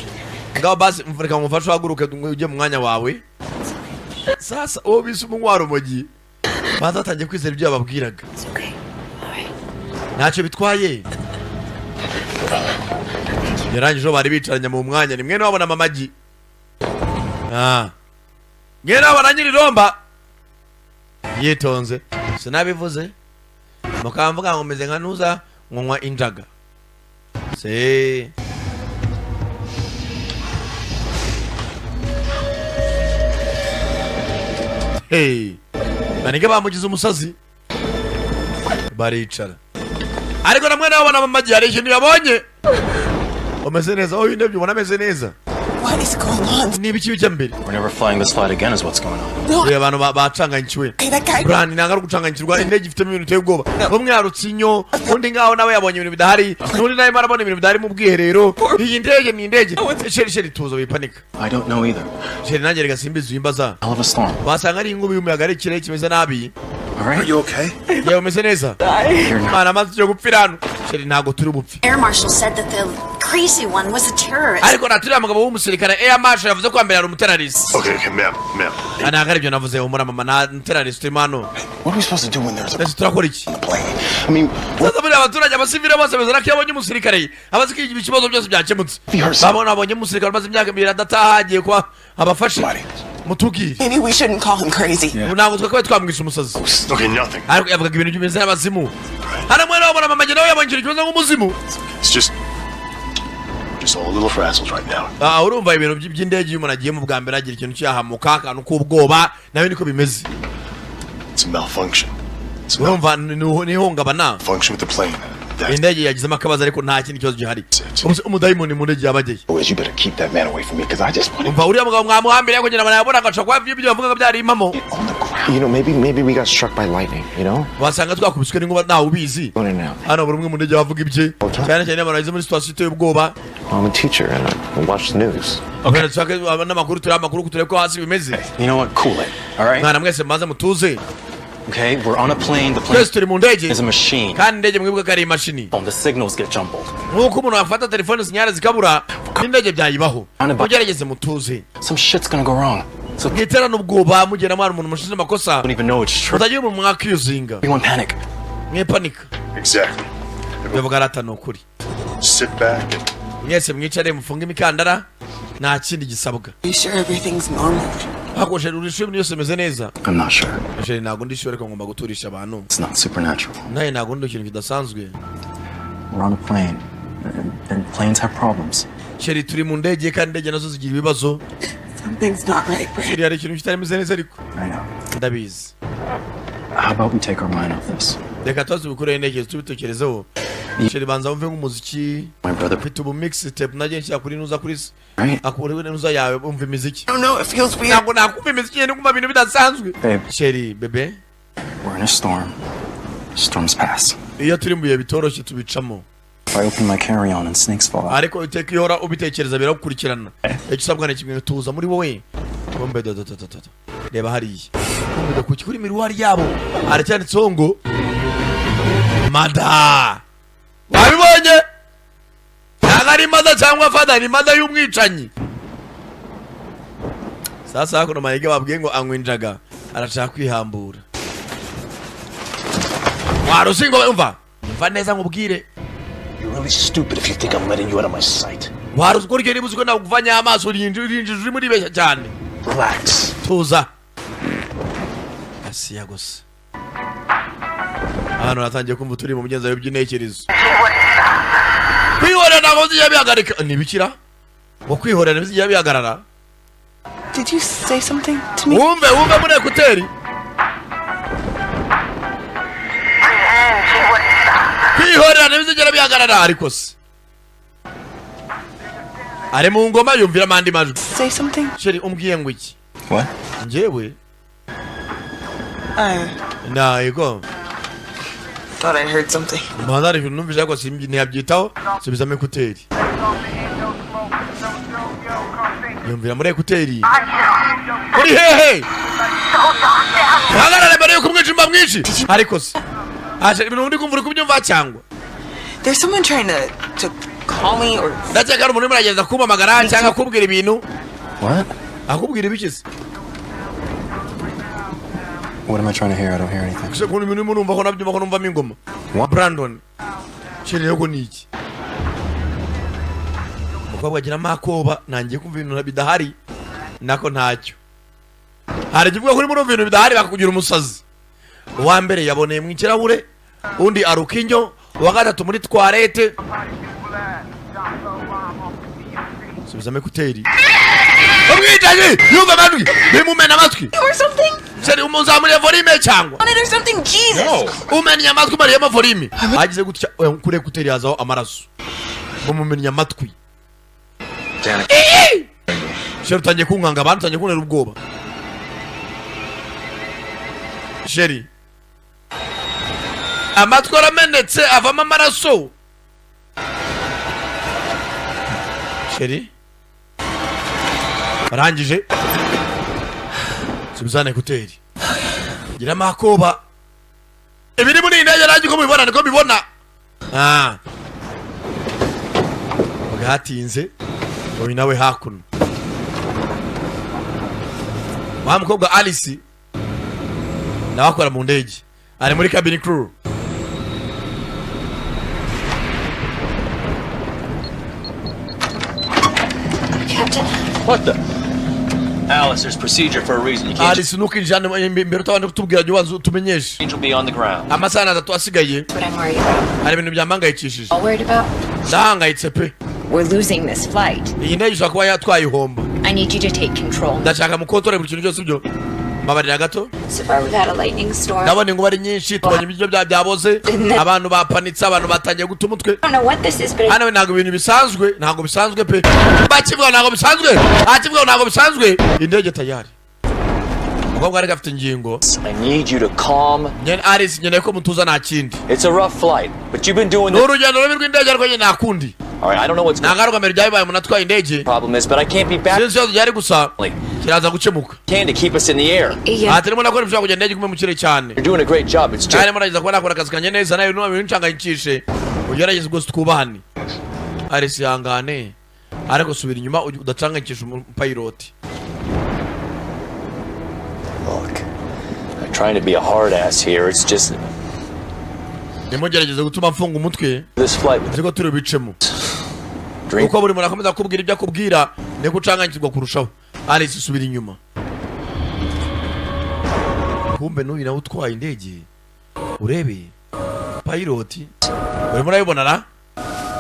Ngaho basi reka ngufashe uhaguruke ujye mu mwanya wawe. Sasa uwo bise umunywa rumogi banza atangiye kwizera ibyo yababwiraga. It's okay. All right. Ntacyo bitwaye. Yarangije, bari bicaranye mu mwanya ni mwene wabo na mamagi. Ah, mwene wabo na nyiriromba. Yitonze, sinabivuze mukamvuga ngo meze nka nuza nkunywa injaga se. Hey, banige bamugize umusazi, baricara. Ariko na mwene wabo na mamagi hari ikintu yabonye. Umeze neza wowe? Ndebye ubona ameze neza. What is going on? Ni ibiki bijya mbere? We're never flying this flight again, is what's going on. No. Reba abantu bacanganyikiwe. Hey, that guy. Brand ntabwo ari ugucanganyikirwa, indege ifitemo ibintu biteye ubwoba. Umwe yarutse inyo, undi ngaho nawe yabonye ibintu bidahari, n'undi nawe arabona ibintu bidahari mu bwiherero. Iyi ndege ni indege. Chérie, chérie, tuza, wipanika. I don't know either. Chérie, nanjye reka simbizi, wimbaza. Hell of a storm. Wasanga ari inkubi y'umuyaga, ari ikirere kimeze nabi. All right? Are you okay? Yewe, umeze neza? You're not. Mwana, amazi tugiye gupfira hano. Chérie, ntabwo turi bupfe. Air Marshal said that the crazy one was a terrorist. Ariko naturiya mugabo w'umusirikare air marshal yavuze ko mbere hari umuterrorist. Okay, ma'am, ma'am. Ah, ntabwo aribyo navuze. Humura mama, nta muterrorist turimo hano. What are we supposed to do when there's a Ndetse turakora iki? on the plane? I mean, Sasa buriya abaturage, abasivile bose bizera ko iyo abonye umusirikare abazi ko ikibazo byose byakemutse. Babona abonye umusirikare umaze imyaka 2 adataha, agiye kuba abafashe. Mutubwire. Maybe we shouldn't call him crazy. Ubu ntabwo twakabaye twamwishe umusazi. Okay, nothing. Ariko yavugaga ibintu bimeze n'abazimu hano. Mwene wabona mama nawe yabonye ikintu kimeze nk'umuzimu. It's just all a little frazzled right now. Ah, urumva ibintu by'indege, iyo umuntu agiyemo bwa mbere agira ikintu cyahamuka, akantu k'ubwoba, nawe niko bimeze. It's a malfunction. It's a Urumva ni ihungabana. malfunction with the plane. That's Indege yagizemo akabazo, ariko nta kindi kibazo gihari. it. Umudayimoni mu ndege yabageye. Boys, you better keep that man away from me, because I just want to Umva, uriya mugabo mwamuhambiriye kugira ngo nayabona agaca kuba ibyo bavugaga byari impamo. get on the ground. Maybe we got struck by lightning, you know? Wasanga twakubiswe n'inkuba, ntawe ubizi. Going in now. Hano buri umwe mu ndege bavuga ibye, cyane cyane abantu bageze muri situation iteye ubwoba. I'm a teacher and I watch the news. Okay. Dushake n'amakuru, turebe amakuru, turebe ko hasi bimeze. You know what? Cool it. All right? Mwana, mwese mubanze mutuze. Okay, we're on a plane. The plane Twese turi mu ndege. is a machine. Kandi indege mwibuke ko ari imashini. The signals get jumbled. Nk'uko umuntu afata telefone signal zikabura, n'indege byayibaho. Mugerageze mutuze. Some shit's gonna go wrong. So Mwiterane ubwoba mugenda mwana umuntu mushize amakosa. don't even know it's true. Mutagira umuntu mwakiyuzinga. Everyone panic. Mwepanika. Exactly. Bivuga arata ni ukuri. Sit back and Mwese mwicare, mufunge imikandara, nta kindi gisabwa. You sure everything's normal? Hakoresheje uri ibintu byose bimeze neza? I'm not sure. Chérie, ntabwo ndi sure, ariko ngomba guturisha abantu. It's not supernatural. Nawe ntabwo ndi ikintu kidasanzwe. We're on a plane. And planes have problems. Chérie, turi mu ndege kandi indege nazo zigira ibibazo. Something's not right, Brad. Chérie, hari ikintu kitameze neza ariko. I know. Ndabizi. How about we take our mind off this? Reka tuba tubikureho intekerezo, tubitekerezeho. Chérie, banza wumve nk'umuziki. My brother. Mfite ubu mixtape nagiye nshyira kuri nuza kuri Right? akuri nuza yawe, umva imiziki. I don't know. It feels weird. Ntabwo nakumva imiziki, ngenda kumva ibintu bidasanzwe. Babe. Chérie, bébé. We're in a storm. Storms pass. Iyo turi mu bihe bitoroshye tubicamo. If I open my carry-on and snakes fall out, Ariko iteka iyo uhora ubitekereza biragukurikirana. Icyo usabwa ni kimwe, tuza muri wowe. Kumbe do do do do do, reba hariya. Kumbe do kuri miroir yabo haracyanditseho ngo mother. Wabibonye? Ntabwo ari mother cyangwa father, ni mother y'umwicanyi. Sasa hakuno Mayiga babwiye ngo anywa injaga, arashaka kwihambura. Warusingo, umva, umva neza nkubwire. You're really stupid if you think I'm letting you out of my sight. Waruzi ko niba uzi ko naguvanye amaso, urinjije, urimo uribeshya cyane. Relax. Tuza asiya gusa. Hano natangiye kumva turi mu mugenzo w'iby'intekerezo. Kwihorera ntabwo bizijya bihagarika. Ntibikira ngo kwihorera ntibizijya bihagarara. Did you say something to me? Wumve, wumve muri écouteurs. Kwihorera ntibizigera bihagarara. Ariko se ari mu ngoma, yumviramo andi majwi. Say something? Chérie, umbwiye ngo iki? What? Njyewe I nayego. thought I heard something. Umuhanda hari ibintu numvise, ariko simbi ntiyabyitaho. Subizamo écouteurs, yumvira muri écouteurs. Uri hehe? Hagarara mbere yuko umwijima mwinshi. Ariko se aje ibintu ndi kumva, uri kubyumva cyangwa? There's someone trying to call me or Ndakeka hari umuntu urimo aragenda kumpamagara cyangwa akubwira ibintu. What? Akubwira ibiki se? What am I trying to hear? I don't hear anything. Gusa ukuntu ibintu urimo numva ko nabyumva ko numvamo ingoma. What? Brandon, chérie, ko ni iki? Umukobwa agiramo akoba, nangiye kumva ibintu bidahari. Nako ntacyo, hari igihe uvuga ko urimo urumva ibintu bidahari bakakugira umusazi. Uwa mbere yaboneye mu ikirahure, undi aruka inyo, uwa gatatu muri toilette. Subizamo écouteurs. Umwicanyi yumva amajwi, bimumena amatwi. or something? Chérie, umuzamuriye volume cyangwa? On it or something? Jesus! Umennye amatwi, umariyemo volume. Agize gutya kuri écouteurs hazaho amaraso, bamumennye amatwi. Danica. Chérie, utangiye kunkanga abantu, utangiye kuntera ubwoba, chérie. Amatwi aramenetse, avamo amaraso, chérie. Arangije subizane écouteurs, giramo akoba. Ibiri muri iyi ndege nanjye uko mubibona niko mbibona. Ah. Bwatinze, uyu nawe hakuno, wa mukobwa Alice nawe akora mu ndege, ari muri cabin crew. Captain? What the? Alice, there's procedure for a reason. You can't Alice, ntukinjira hano imbere utabanje kutubwira, jya ubanza utumenyeshe. change will be on the ground. Amasaha 3 asigaye. What I'm worried about. Hari ibintu byampangayikishije. All worried about? Ndahangayitse pe. We're losing this flight. Iyi ndege ishobora kuba yatwayihomba. I need you to take control. Ndashaka mukontore buri kintu cyose. Ibyo mbabarira gato. So far, we've had a lightning storm. Ndabona inkuba ari nyinshi, tubonye ibiryo byaboze, abantu bapanitse, abantu batangiye guta umutwe. I don't know what this is, but Hano ntabwo ibintu bisanzwe, ntabwo bisanzwe pe. Bakivuga ntabwo bisanzwe, bakivuga ntabwo bisanzwe. Indege tayari, umukobwa ariko afite ingingo. I need you to calm. Nyene Alice, nkeneye ko mutuza, nta kindi. It's a rough flight, but you've been doing Ni this. urugendo rubi rw'indege, ariko nyine nta kundi. All right, I don't know what's Nta ngaruka mbere byabaye umuntu atwaye indege. problem is, but I can't be back Sinzi ikibazo gihari, gusa kiraza gukemuka. can to keep us in the air. Aha turimo nakora ibishobora kugenda indege igume mu kirere cyane. You're doing a great job. It's just Kandi murageza kuba nakora akazi kanjye neza, nawe nuba binshangayikishe. Ugerageze rwose, twubahane. Alice, ihangane, ariko subira inyuma udacangayikisha umupayiroti. Look. I'm trying to be a hard ass here. It's just Ntimugerageze gutuma mfunga umutwe. this flight with Nzi ko turi bubicemo. Drink. Uko buri muntu akomeza kukubwira ibyo akubwira, niko ucanganyikirwa kurushaho. Alice, subira inyuma. Kumbe n'uyu nawe utwaye indege, urebe pilot, urimo urabibona ra?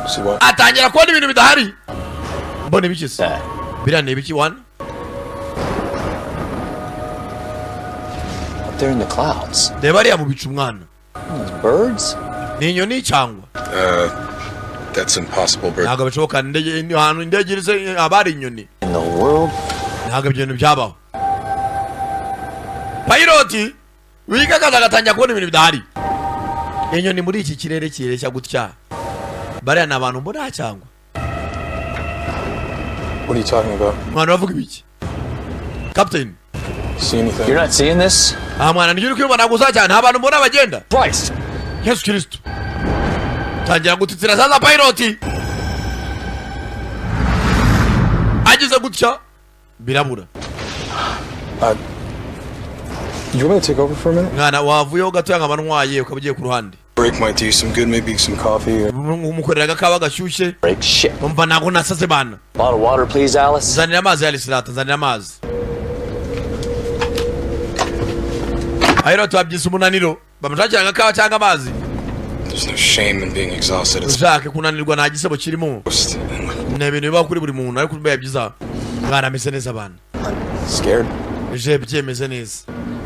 See what? Atangira kubona ibintu bidahari. Mbona ibiki se? Biriya ni ibiki wana? Up there in the clouds. Reba ariya mu bicu, umwana. Those birds? Ni inyoni cyangwa? That's impossible, Bert. Ntabwo bishoboka. Indege ni ahantu indege iri se haba hari inyoni? In the world? Ntabwo ibyo bintu byabaho. Pilot wiga akazi agatangira kubona ibintu bidahari. Inyoni muri iki kirere kireshya gutya, bariya ni abantu mbona cyangwa? What are you talking about? Mwana, uravuga ibiki, captain? See anything? You're not seeing this? Aha mwana, nibyo uri kwibona gusa cyane? Nta bantu mbona bagenda. Christ! Yesu Kristo! Tangira gutitira. Sasa pilot agize gutya, birabura. You want me to take over for a minute? Mwana, wavuyeho gatoya nkaba ntwaye, ukaba ugiye ku ruhande? Break might do you some good, maybe some coffee. Or Umukorera agakawa gashyushye. Break shit. Umva, ntabwo nasaze bana. Bottle of water, please, Alice. Nzanira amazi, Alice. Rata, nzanira amazi. Aho tubabyise umunaniro, bamushakira agakawa cyangwa amazi. There's no shame in being exhausted. It's Ushake kunanirwa, nta gisebo kirimo, ni ibintu bibaho kuri buri muntu, ariko bibaye byiza mwana ameze neza abana. Scared? Je byemeze neza.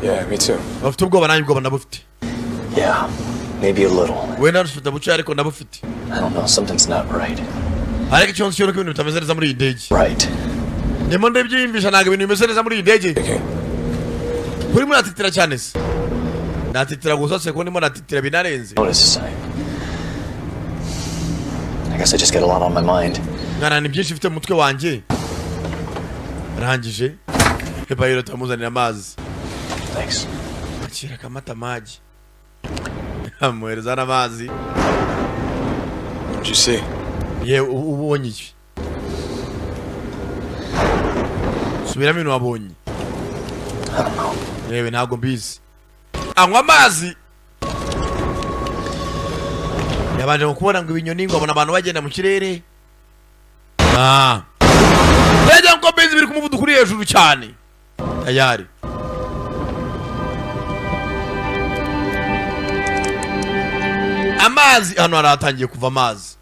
Yeah, me too. Bafite ubwoba? Nanjye ubwoba ndabufite. Yeah, maybe a little. Wenda ufite buke, ariko ndabufite. I don't know, something's not right. Ariko ikibazo cyo nuko ibintu bitameze neza muri iyi ndege. Right. Ndimo ndabyiyumvisha, ntabwo ibintu bimeze neza muri iyi ndege. Kuri muratitira cyane se? Natitira gusa se ko ndimo natitira binarenze? Notice. I guess I just get a lot on my mind. Mwana, ni byinshi mfite mu mutwe wanjye. Arangije hepayiro tamuzanira amazi. Thanks. Akira akamata amagi, amuhereza n'amazi. What'd you see? Yewe, ubonye iki? Subiramo ibintu wabonye. Yewe, ntabwo mbizi. Anywa amazi. Yabanje mu kubona ngo ibinyoni, ngo abona abantu bagenda mu kirere. Ah, ndege ngo mbizi biri ku muvuduko uri hejuru cyane. Tayari amazi hano haratangiye kuva amazi.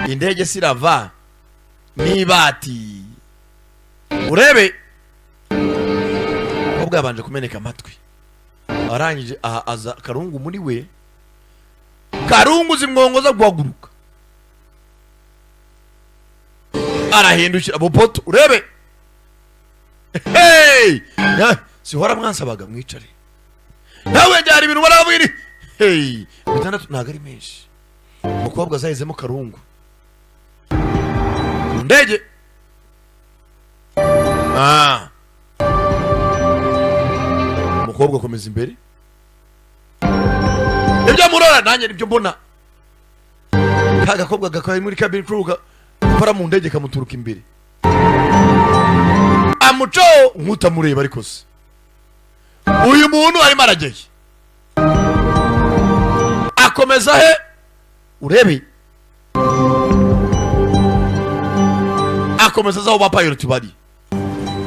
Indege sirava n'ibati. Urebe ubwo yabanje kumeneka amatwi, arangije aha aza karungu muri we. Karungu zimwongoza guhaguruka, arahindukira bupoto. Urebe, hey! Sihora mwansabaga mwicare nawe byari ibintu barabwira. Hey, 6 ntabwo ari menshi. Umukobwa zahizemo karungu mu ndege. Ah. Umukobwa akomeza imbere. Ibyo murora nanjye nibyo mbona. Ka gakobwa gakora muri cabin crew gakora mu ndege kamuturuka imbere, amuco nk'utamureba. Ariko se uyu muntu arimo arageye akomeza he? Urebe, akomeza aza aho ba pilot bari.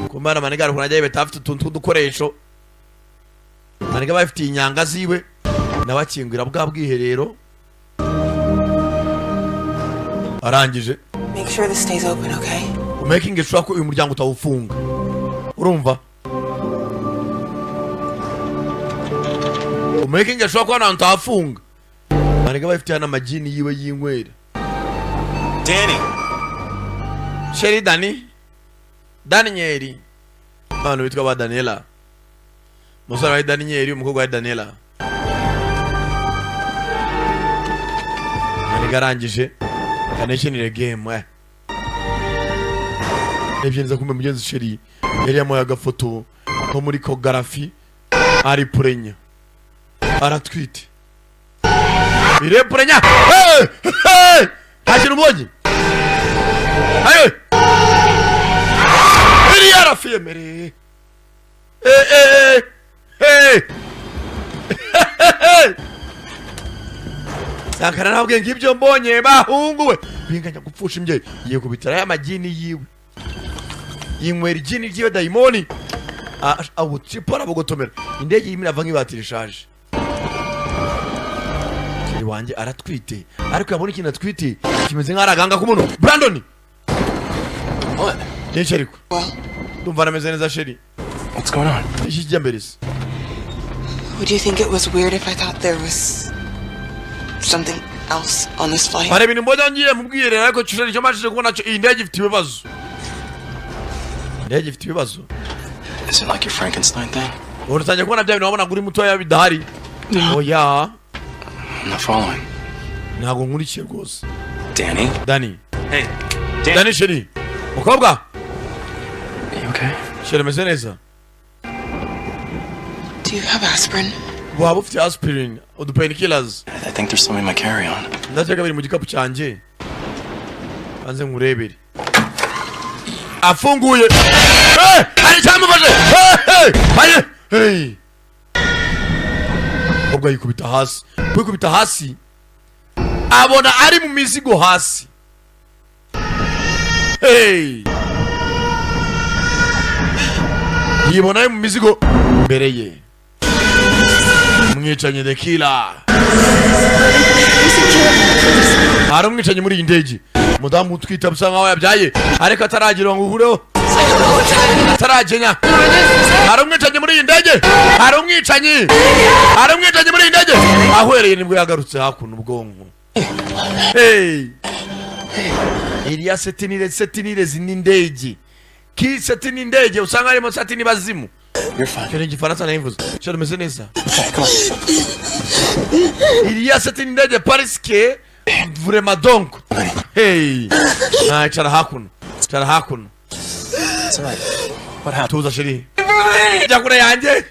Kumana maniga ari kunajya yibeta, afite utuntu tw'udukoresho. Maniga bafitiye inyanga ziwe, nawe akingura bwa bwiherero arangije. Make sure this stays open, okay? Umaking sure ko uyu muryango utawufunga, urumva? Umaking sure ko hano hantu utahafunga. Maniga bafitiye hano amagini yiwe y'inywera. Danny! Sheri Dani, Daniel, abantu bitwa ba Daniela. Umusore wa Daniel, umukobwa wa Daniela. Maniga arangije kanekinire game Nibyenza kumbe mugenzi sheri yari yamuhaye agafoto ko muri kogarafi, ari purenya, aratwite. Ire purenya. Hey! Hey! Nta kintu ubonye ayo iri yarafiyemereye. Eh, eh, eh, eh. Sankara ntabwo ngibyo mbonye bahungu we binganya gupfusha imbyeyi. Yikubitira y'amagini yiwe, yinywera igini ry'iyo dayimoni, awucipa, arabugotomera. Indege irimo irava nk'ibatiri ishaje. Sheri wanjye aratwite, ariko yabona ikintu atwite kimeze nk'aho ari agahanga k'umuntu. Brandon. What? Byinshi, ariko ndumva nameze neza, sheri. What's going on? Iki kijya mbere se? Would you think it was weird if I thought there was something else on this flight? Hari ibintu mbona ngiye mu bwiherero, ariko sheri, icyo mbashije kubona cyo, iyi ndege ifite ibibazo, indege ifite ibibazo. Is it like your Frankenstein thing? Ubu utangiye kubona bya bintu wabonaga uri mutoya bidahari? Oya. I'm not following. Ntabwo nkurikiye rwose. Danny? Dani. Hey. Dani, sheri, mukobwa. You okay? Sheri, ameze neza? Do you have aspirin? Waba ufite aspirin, udu painkillers? I think there's some in my carry-on. Ndakeka biri mu gikapu cyanjye, banze nkurebere. Afunguye. Eh, hari icyamufashe. Eh, eh, hey. Ubwo yikubita hasi, kwikubita hasi abona ari mu mizigo hasi. Hey! Yibona ari mu mizigo imbere ye, umwicanyi, the killer. Hari umwicanyi muri iyi ndege. Umudamu utwite bisa nkaho yabyaye ariko ataragira ngo uhureho, ataragenya. Hari umwicanyi muri iyi ndege, hari umwicanyi, hari umwicanyi muri iyi ndege. Ahwereye nibwo yagarutse hakuno ubwonko. Hey! Iriya setinire, setinire n'indege ki setini indege usanga harimo satini bazimu. Icyo ni Igifaransa nayivuze cyo rumeze neza. Iriya setini indege parce que vraiment donc, hey, ah, icara hakuno, icara hakuno. It's all right. What happened? Tuza chérie, jya kure yanjye,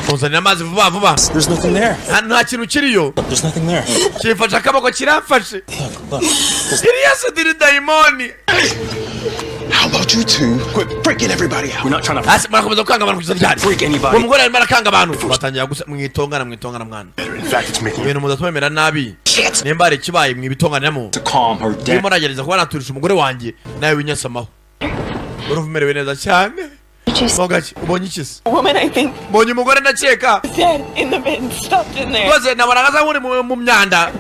muzanira amazi vuba vuba. There's nothing there. Hano nta kintu kiriyo. There's nothing there. Kimfashe akaboko, kiramfashe. Look, look. Iriya setini dayimoni. How about you two quit freaking everybody out? We're not trying to Hasi murakomeza gukanga abantu kugeza ryari? freak anybody. Uwo mugore arimo arakanga abantu, batangira gusa. Mwitongana, mwitongana mwana. In fact, it's making Ibintu mudatuma nabi. Nimba hari ikibaye mwibitonganiramo. To calm her down. Ndimo nagerageza kuba naturisha umugore wanjye, nawe winyasamaho. Urumva umerewe neza cyane mo gake. Ubonye iki se? Woman, I think, Mbonye umugore ndakeka. dead in the bin, stuffed in there. Rwose nabonaga asa nk'uri mu myanda.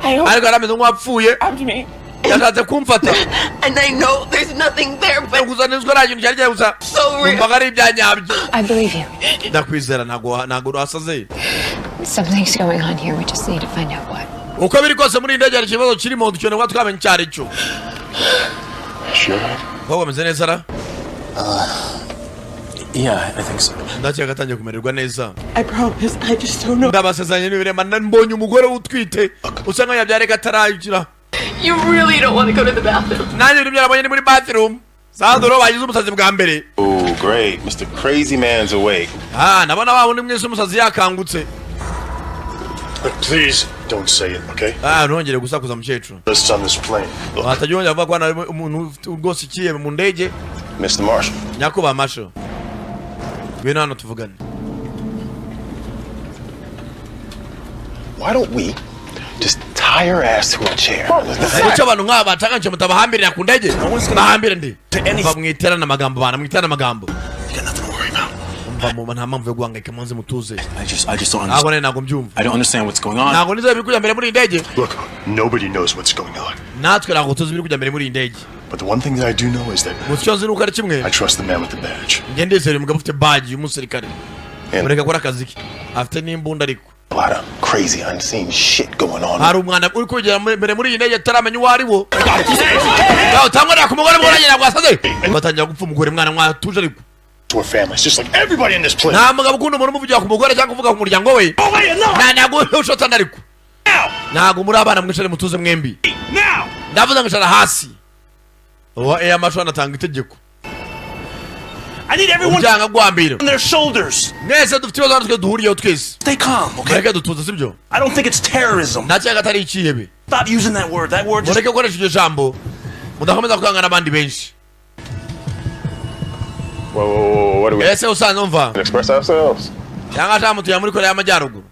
I hope Ariko yari ameze nk'uwapfuye. grabbed me. Yashatse kumfata. And I know there's nothing there, but Gusa nizwo nta kintu cyari gusa. So real. Numvaga ari ibyanyabyo. I believe you. Ndakwizera, ntabwo wasaze. Something's going on here. We just need to find out what. Uko biri kose muri iyi ndege hari ikibazo kirimo, dukeneye kuba twamenya icyo ari cyo. Sure. Umukobwa ameze neza ra? Yeah, I think so. Ndakeka atangiye kumererwa neza. I promise, I just don't know. Ndabasezeranye n'ibirema, mbonye umugore utwite usa nkaho yabyareka ataragira. You really don't want to go to the bathroom. Nanjye ibintu byarabonye ni muri bathroom sanduro bagize umusazi bwa mbere. Oh, great. Mr. Crazy Man's awake. Ah, ndabona wa wundi mwese umusazi yakangutse. But please don't say it, okay? Ah, ntongere gusakuza mukecuru. This on this plane. Look, Watajya wongera kuvuga ko hano harimo umuntu ufite rwose ikihebe mu ndege. Mr. Marshall. Nyakubahwa Marshall, ngwino hano tuvugane. Why don't we just tie her ass to a chair? Kuki abantu nk'aba batanganje mutabahambirira ku ndege? Bahambire ndi mva mwiterana amagambo bana, mwiterana amagambo. Umva mu nta mpamvu yo guhangayika, muze mutuze. I just don't Ntabwo understand. nari ntabwo mbyumva. I don't understand what's going on. Ntabwo nizeye ibiri kujya mbere muri iyi ndege. Look, nobody knows what's going on. Natwe ntabwo tuzi ibiri kujya mbere muri iyi ndege. But the one thing that I do know is that Gusa icyo nzi ni uko ari kimwe. I trust the man with the badge. Njye ndizera umugabo ufite badge y'umusirikare, mureka akora akazi ke, afite n'imbunda ariko. A lot of crazy unseen shit going on. Hari umwana uri kugera mbere muri iyi ndege ataramenya uwo ari wo. Ngaho utangwarira ku mugore, mugore ntabwo wasaze, batangira gupfa umugore mwana mwatuje ariko. To our families, just like everybody in this plane. Nta mugabo ukunda umuntu umuvugira ku mugore cyangwa kuvuga ku muryango we. Ntabwo ushotana ariko ntabwo muri abana. Mwicare mutuze mwembi, ndavuze ngo icara hasi. Uwa air marshal anatanga itegeko. I need everyone Ubyanga guhambira. on their shoulders. Mwese dufite ibibazo hano, twe duhuriyeho twese. Stay calm, okay? Mureke dutuze, sibyo? I don't think it's terrorism. Nta cyanga atari ikihebe. Stop using that word. That word just Mureke gukoresha iryo jambo, mudakomeza kwanga n'abandi benshi. Whoa, whoa, whoa, what are we? Ese usanzwe umva Express ourselves. cyangwa ashaka mutuye muri Korea y'Amajyaruguru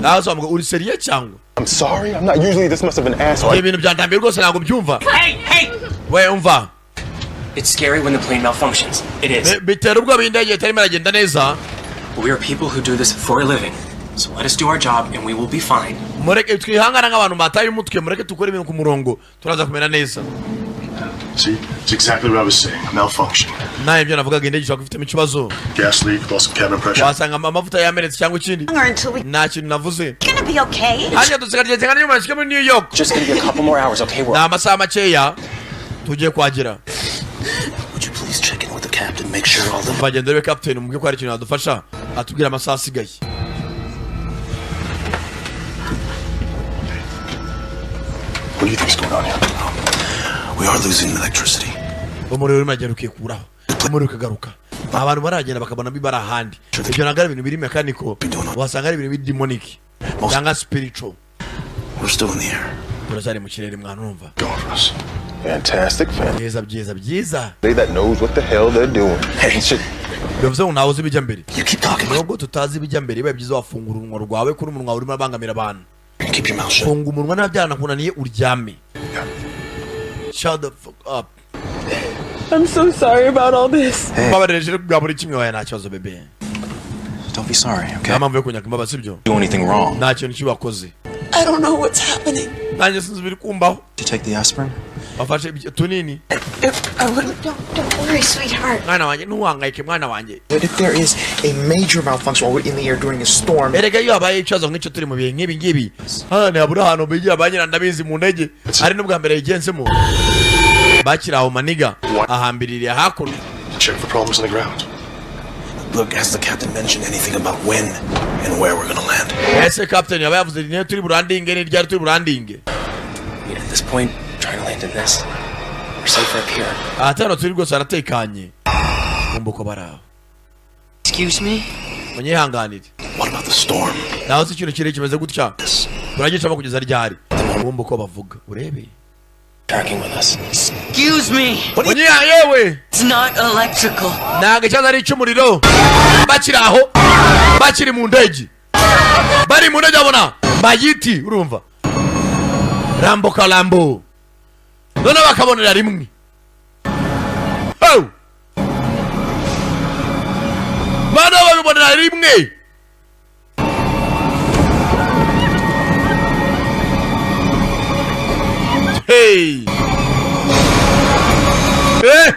nawe sobanura uri sérieux cyangwa? I'm sorry. I'm not usually this much of an asshole. Ibyo bintu byandambiye rwose, ntabwo mbyumva. Hey, hey! We umva. It's scary when the plane malfunctions. It is. Bitera ubwoba iyo indege itarimo iragenda neza. But we are people who do this for a living. So let us do our job and we will be fine. Mureke twihangana nk'abantu bataye umutwe, mureke dukore ibintu ku murongo, turaza kumera neza. See, it's exactly what I was saying. A malfunction. Nawe ibyo navugaga, indege ishobora kuba ifitemo ikibazo. Gas leak, loss of cabin pressure. Wasanga amavuta yamenetse cyangwa ikindi. Until we Nta kintu navuze. gonna be okay. Hanyuma dusigaye ngana nyuma nshike muri New York. Just gonna be a couple more hours, okay? Ni We're amasaha makeya tugiye kuhagera. Would you please check in with the captain, make sure all the Bagenda rebe captain, umubwire ko hari ikintu yadufasha, atubwire amasaha asigaye. What do you think's going on here? We are losing electricity. Umuriro urimo uragenda ukikuraho, umuriro ukagaruka, abantu baragenda bakabona bari ahandi. Ibyo ntabwo ari ibintu biri mechanical, wasanga ari ibintu biri demonic cyangwa spiritual. We're still in the air. Turacyari mu kirere mwana, urumva? Fantastic, fantastic. Byiza, byiza, byiza. That knows what the hell they're doing. Hey, shit. Bivuze ngo ntawe uzi ibijya mbere. Nubwo tutazi ibijya mbere, biba byiza wafungura umunwa rwawe, kuri umunwa wawe urimo abangamira abantu. Funga umunwa, niba byaranakunaniye uryame. Shut the fuck up. I'm so sorry about all this. Mbabarire rero bwa buri kimwe. Wawe nta kibazo, bebe. Don't be sorry, okay? Nta mpamvu yo kunyaka imbabazi, sibyo? Do anything wrong. Nta kintu kibi wakoze. I don't know what's happening. Nanjye sinzi ibiri kumbaho. To take the aspirin? Wafashe tunini? I wouldn't. Don't worry, sweetheart. Mwana wanjye, ntuhangayike mwana wanjye. But if there is a major malfunction while we're in the air during a storm, Erega iyo habaye ikibazo nk'icyo turi mu bihe nk'ibi ngibi, hano ntihabura ahantu bigira ba nyina. Ndabizi mu ndege ari n'ubwa mbere yigenzemo, bakiri aho maniga ahambiririye hakuno. Check for problems on the ground. Look, has the captain mentioned anything about when and where we're gonna land? Ese captain yaba yavuze niyo turi burandinge, ni ryari turi burandinge? At this point, trying to land in this. We're safer up here. Aha hano turi rwose haratekanye. Kumva uko bari aho. Excuse me? Munyihanganire. What about the storm? Naho se ikintu kirere kimeze gutya turagicamo kugeza ryari? Kumva uko bavuga, urebe. Tracking with us. Excuse me. Munyiha yewe. It's not electrical. Ntabwo ikibazo ari icy'umuriro. Bakiri aho, bakiri mu ndege, bari mu ndege, babona mayiti. Urumva Rambo karambo, noneho bakabonera rimwe. Oh! Bano babibonera rimwe. Hey! Eh!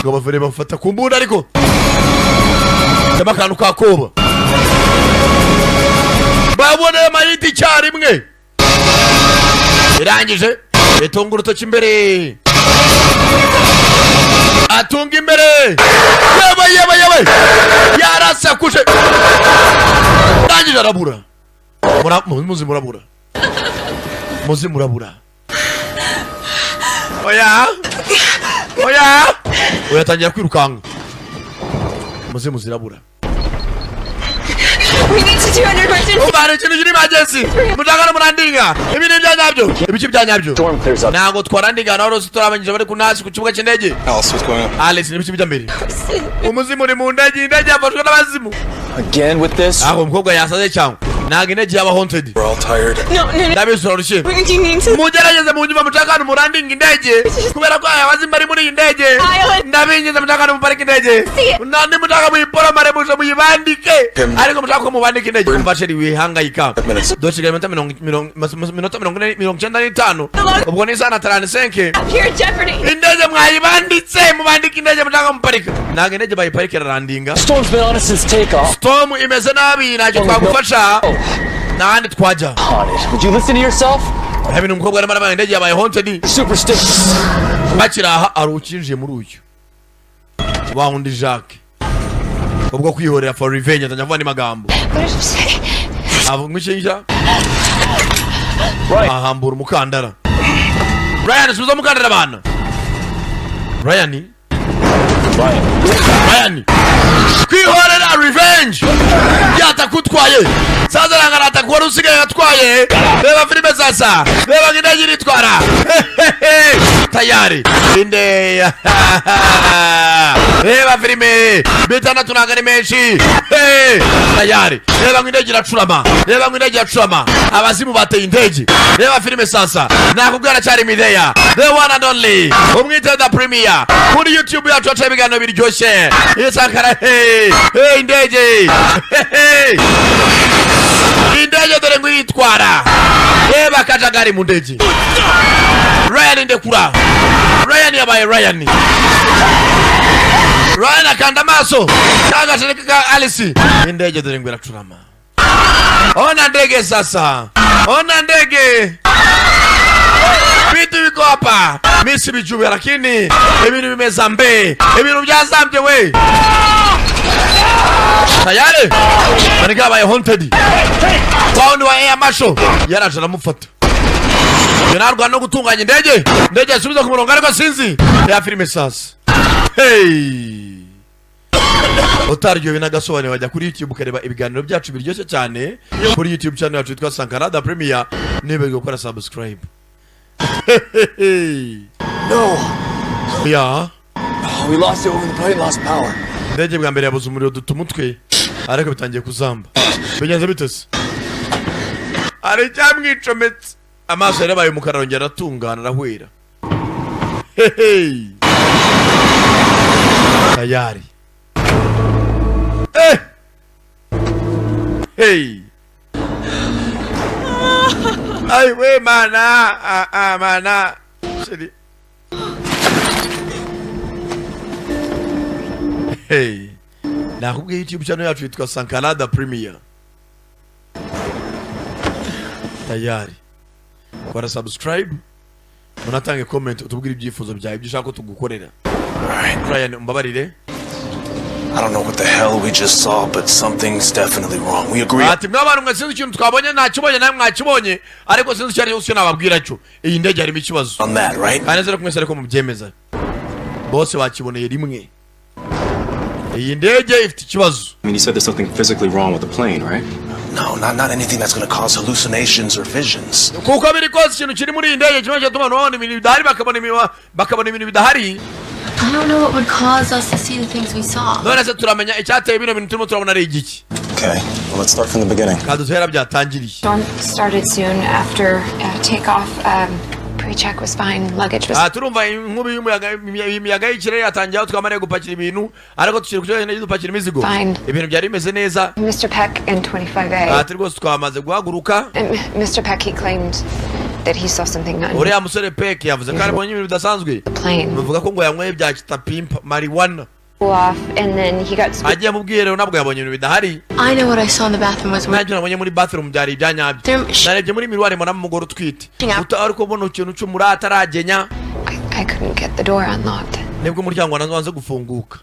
Ngo bavure bafata ku mbunda, ariko tema akantu kakoba, baboneye mayiti icyarimwe. Irangije itunga urutoki imbere, atunga imbere. Yewe, yewe, yewe, yarasakuje. Irangije arabura. Muzi murabura, muzi murabura. Oya, oya, oya, atangira kwirukanka, muzi muzirabura. We need to do an emergency. Umva, hari ikintu kiri emergency, mushaka no murandinga. Ibi ni ibya nyabyo, ibice bya nyabyo. Ntabwo twarandinga naho rwose, turabanyije bari kunasi ku kibuga cy'indege. Alice, what's going on? Alex, ni ibice bijya mbere? Umuzimu uri mu ndege, indege yafashwe n'abazimu. Again with this? Aho umukobwa yasaze cyangwa ntabwo indege yaba haunted? We're all tired. No, no, no. Ndabizi urarushye. We need to. Mugerageze munyuma, mushaka ahantu murandinga indege, kubera ko aya bazimu bari muri iyi ndege. Ndabingize, mushaka ahantu muparika indege, nandi mushaka muyiporomare, muje muyibandike, ariko mushaka ko mubandika indege. Umva chérie, wihangayika, dosigaye iminota minota 40, 95, ubwo ni isaha na 35. Up here, Jeopardy. Indege mwayibanditse, mubandika indege, mushaka muparika. Ntabwo indege bayiparika, irarandinga. Storm's been on us since takeoff. Storm imeze nabi, ntacyo twagufasha, ntahandi twajya. On it. Would you listen to yourself? Reba, umukobwa arimo arabaye, indege yabaye haunted. Superstitious. Bakiri aha, ari ukinjiye muri uyu wa wundi Jacques, ubwo kwihorera for revenge, atangira avuga andi magambo. What did you say? Avuga inshinja, ahambura umukandara. Ryan, subiza umukandara abana. Ryan, Ryan, kwihorera, revenge, yatakutwaye sasa, rangarata wari usigaye atwaye. Reba filime sasa, reba ngo indege iritwara tayari inde. Reba filime, 6 ntabwo ari menshi. Hey, tayari, reba ngo indege iracurama, reba ngo indege iracurama, abazimu bateye indege. Reba filime sasa, nakubwira aracyari mideya, the one and only, umwite the premier. Kuri YouTube yacu hacaho ibiganiro biryoshye. Isakara, hey hey, indege, hey, indege dore ngo iritwara. Reba akajagari mu ndege. Ryan, ndekura Ryan, yabaye Ryan. Ryan akanda amaso kagasharika ka Alice. Indege dore ngo iracurama. Ona ndege sasa, ona ndege, vitu viko hapa, mi sivijui, lakini ibintu bimezambe, ibintu byazambye we. Tayari maniga yabaye haunted. Wa wundi wa air marshal yaraje aramufata, yararwana no gutunganya indege, indege yasubiza ku murongo, ariko sinzi ya filime sasa. Hey, Utaryohewe n'agasobanuro, wajya kuri YouTube ukareba ibiganiro byacu biryoshye cyane kuri YouTube channel yacu yitwa Sankara Premier. Niba gukora subscribe. No! Ya. Oh, we lost it when the plane lost power. Indege bwa mbere yabuze umuriro, duta umutwe, ariko bitangiye kuzamba. Bigenze bitose, hari icyamwicometse. Amaso yarabaye umukara, arongera aratungana, arahwera. Hehe, tayari. Eh, hey, ay we mana, ah ah, mana chérie. Hey, nakubwiye, YouTube channel yacu yitwa Sankalada Premier. Tayari kora subscribe, unatange comment, utubwire ibyifuzo byawe, ibyo ushaka ko tugukorera. Ryan, umbabarire. I don't know what the hell we just saw, but something's definitely wrong. We agree. Ati mw'abantu mwe, sinzi ikintu twabonye. Ntakibonye, nawe mwakibonye, ariko sinzi icyo ari cyo nababwira cyo iyi ndege harimo ikibazo. On that, right? Kandi nzere kumwese, ariko mubyemeza bose bakiboneye rimwe, iyi ndege ifite ikibazo. I mean, you said there's something physically wrong with the plane, right? No, not anything that's gonna cause hallucinations or visions. Kuko biri kose, ikintu kiri muri iyi ndege kimwe cyatuma abantu babona ibintu bidahari, bakabona ibintu bidahari. I don't know what would cause us to see the things we saw. None se turamenya icyateye bino bintu turimo turabona ari igiki? Okay, well, let's start from the beginning. Kaduhera byatangiriye. Storm started soon after takeoff. Pre-check was fine. Luggage was Aha turumva inkubi y'umuyaga, imiyaga y'ikirere yatangiye aho twamariye gupakira ibintu, ariko tukiri ku kibuga dupakira imizigo. Fine. Ibintu byari bimeze neza. Mr. Peck and 25A. Ati rwose twamaze guhaguruka. And Mr. Peck, he claimed that he saw something unusual. Uriya musore Peck yavuze ko aribonye ibintu bidasanzwe. Plane. Bavuga ko ngo yanyweye bya kitapimpa marijuana. Off, and then he got spooked. Agiye mu bwiherero, nabwo yabonye ibintu bidahari. I know what I saw in the bathroom was Ntabyo nabonye muri bathroom byari ibyanyabyo. Narebye muri miroir, mbonamo umugore utwite ari kubona ikintu cy'umurata ataragenya. I couldn't get the door unlocked. Nibwo umuryango wanze gufunguka.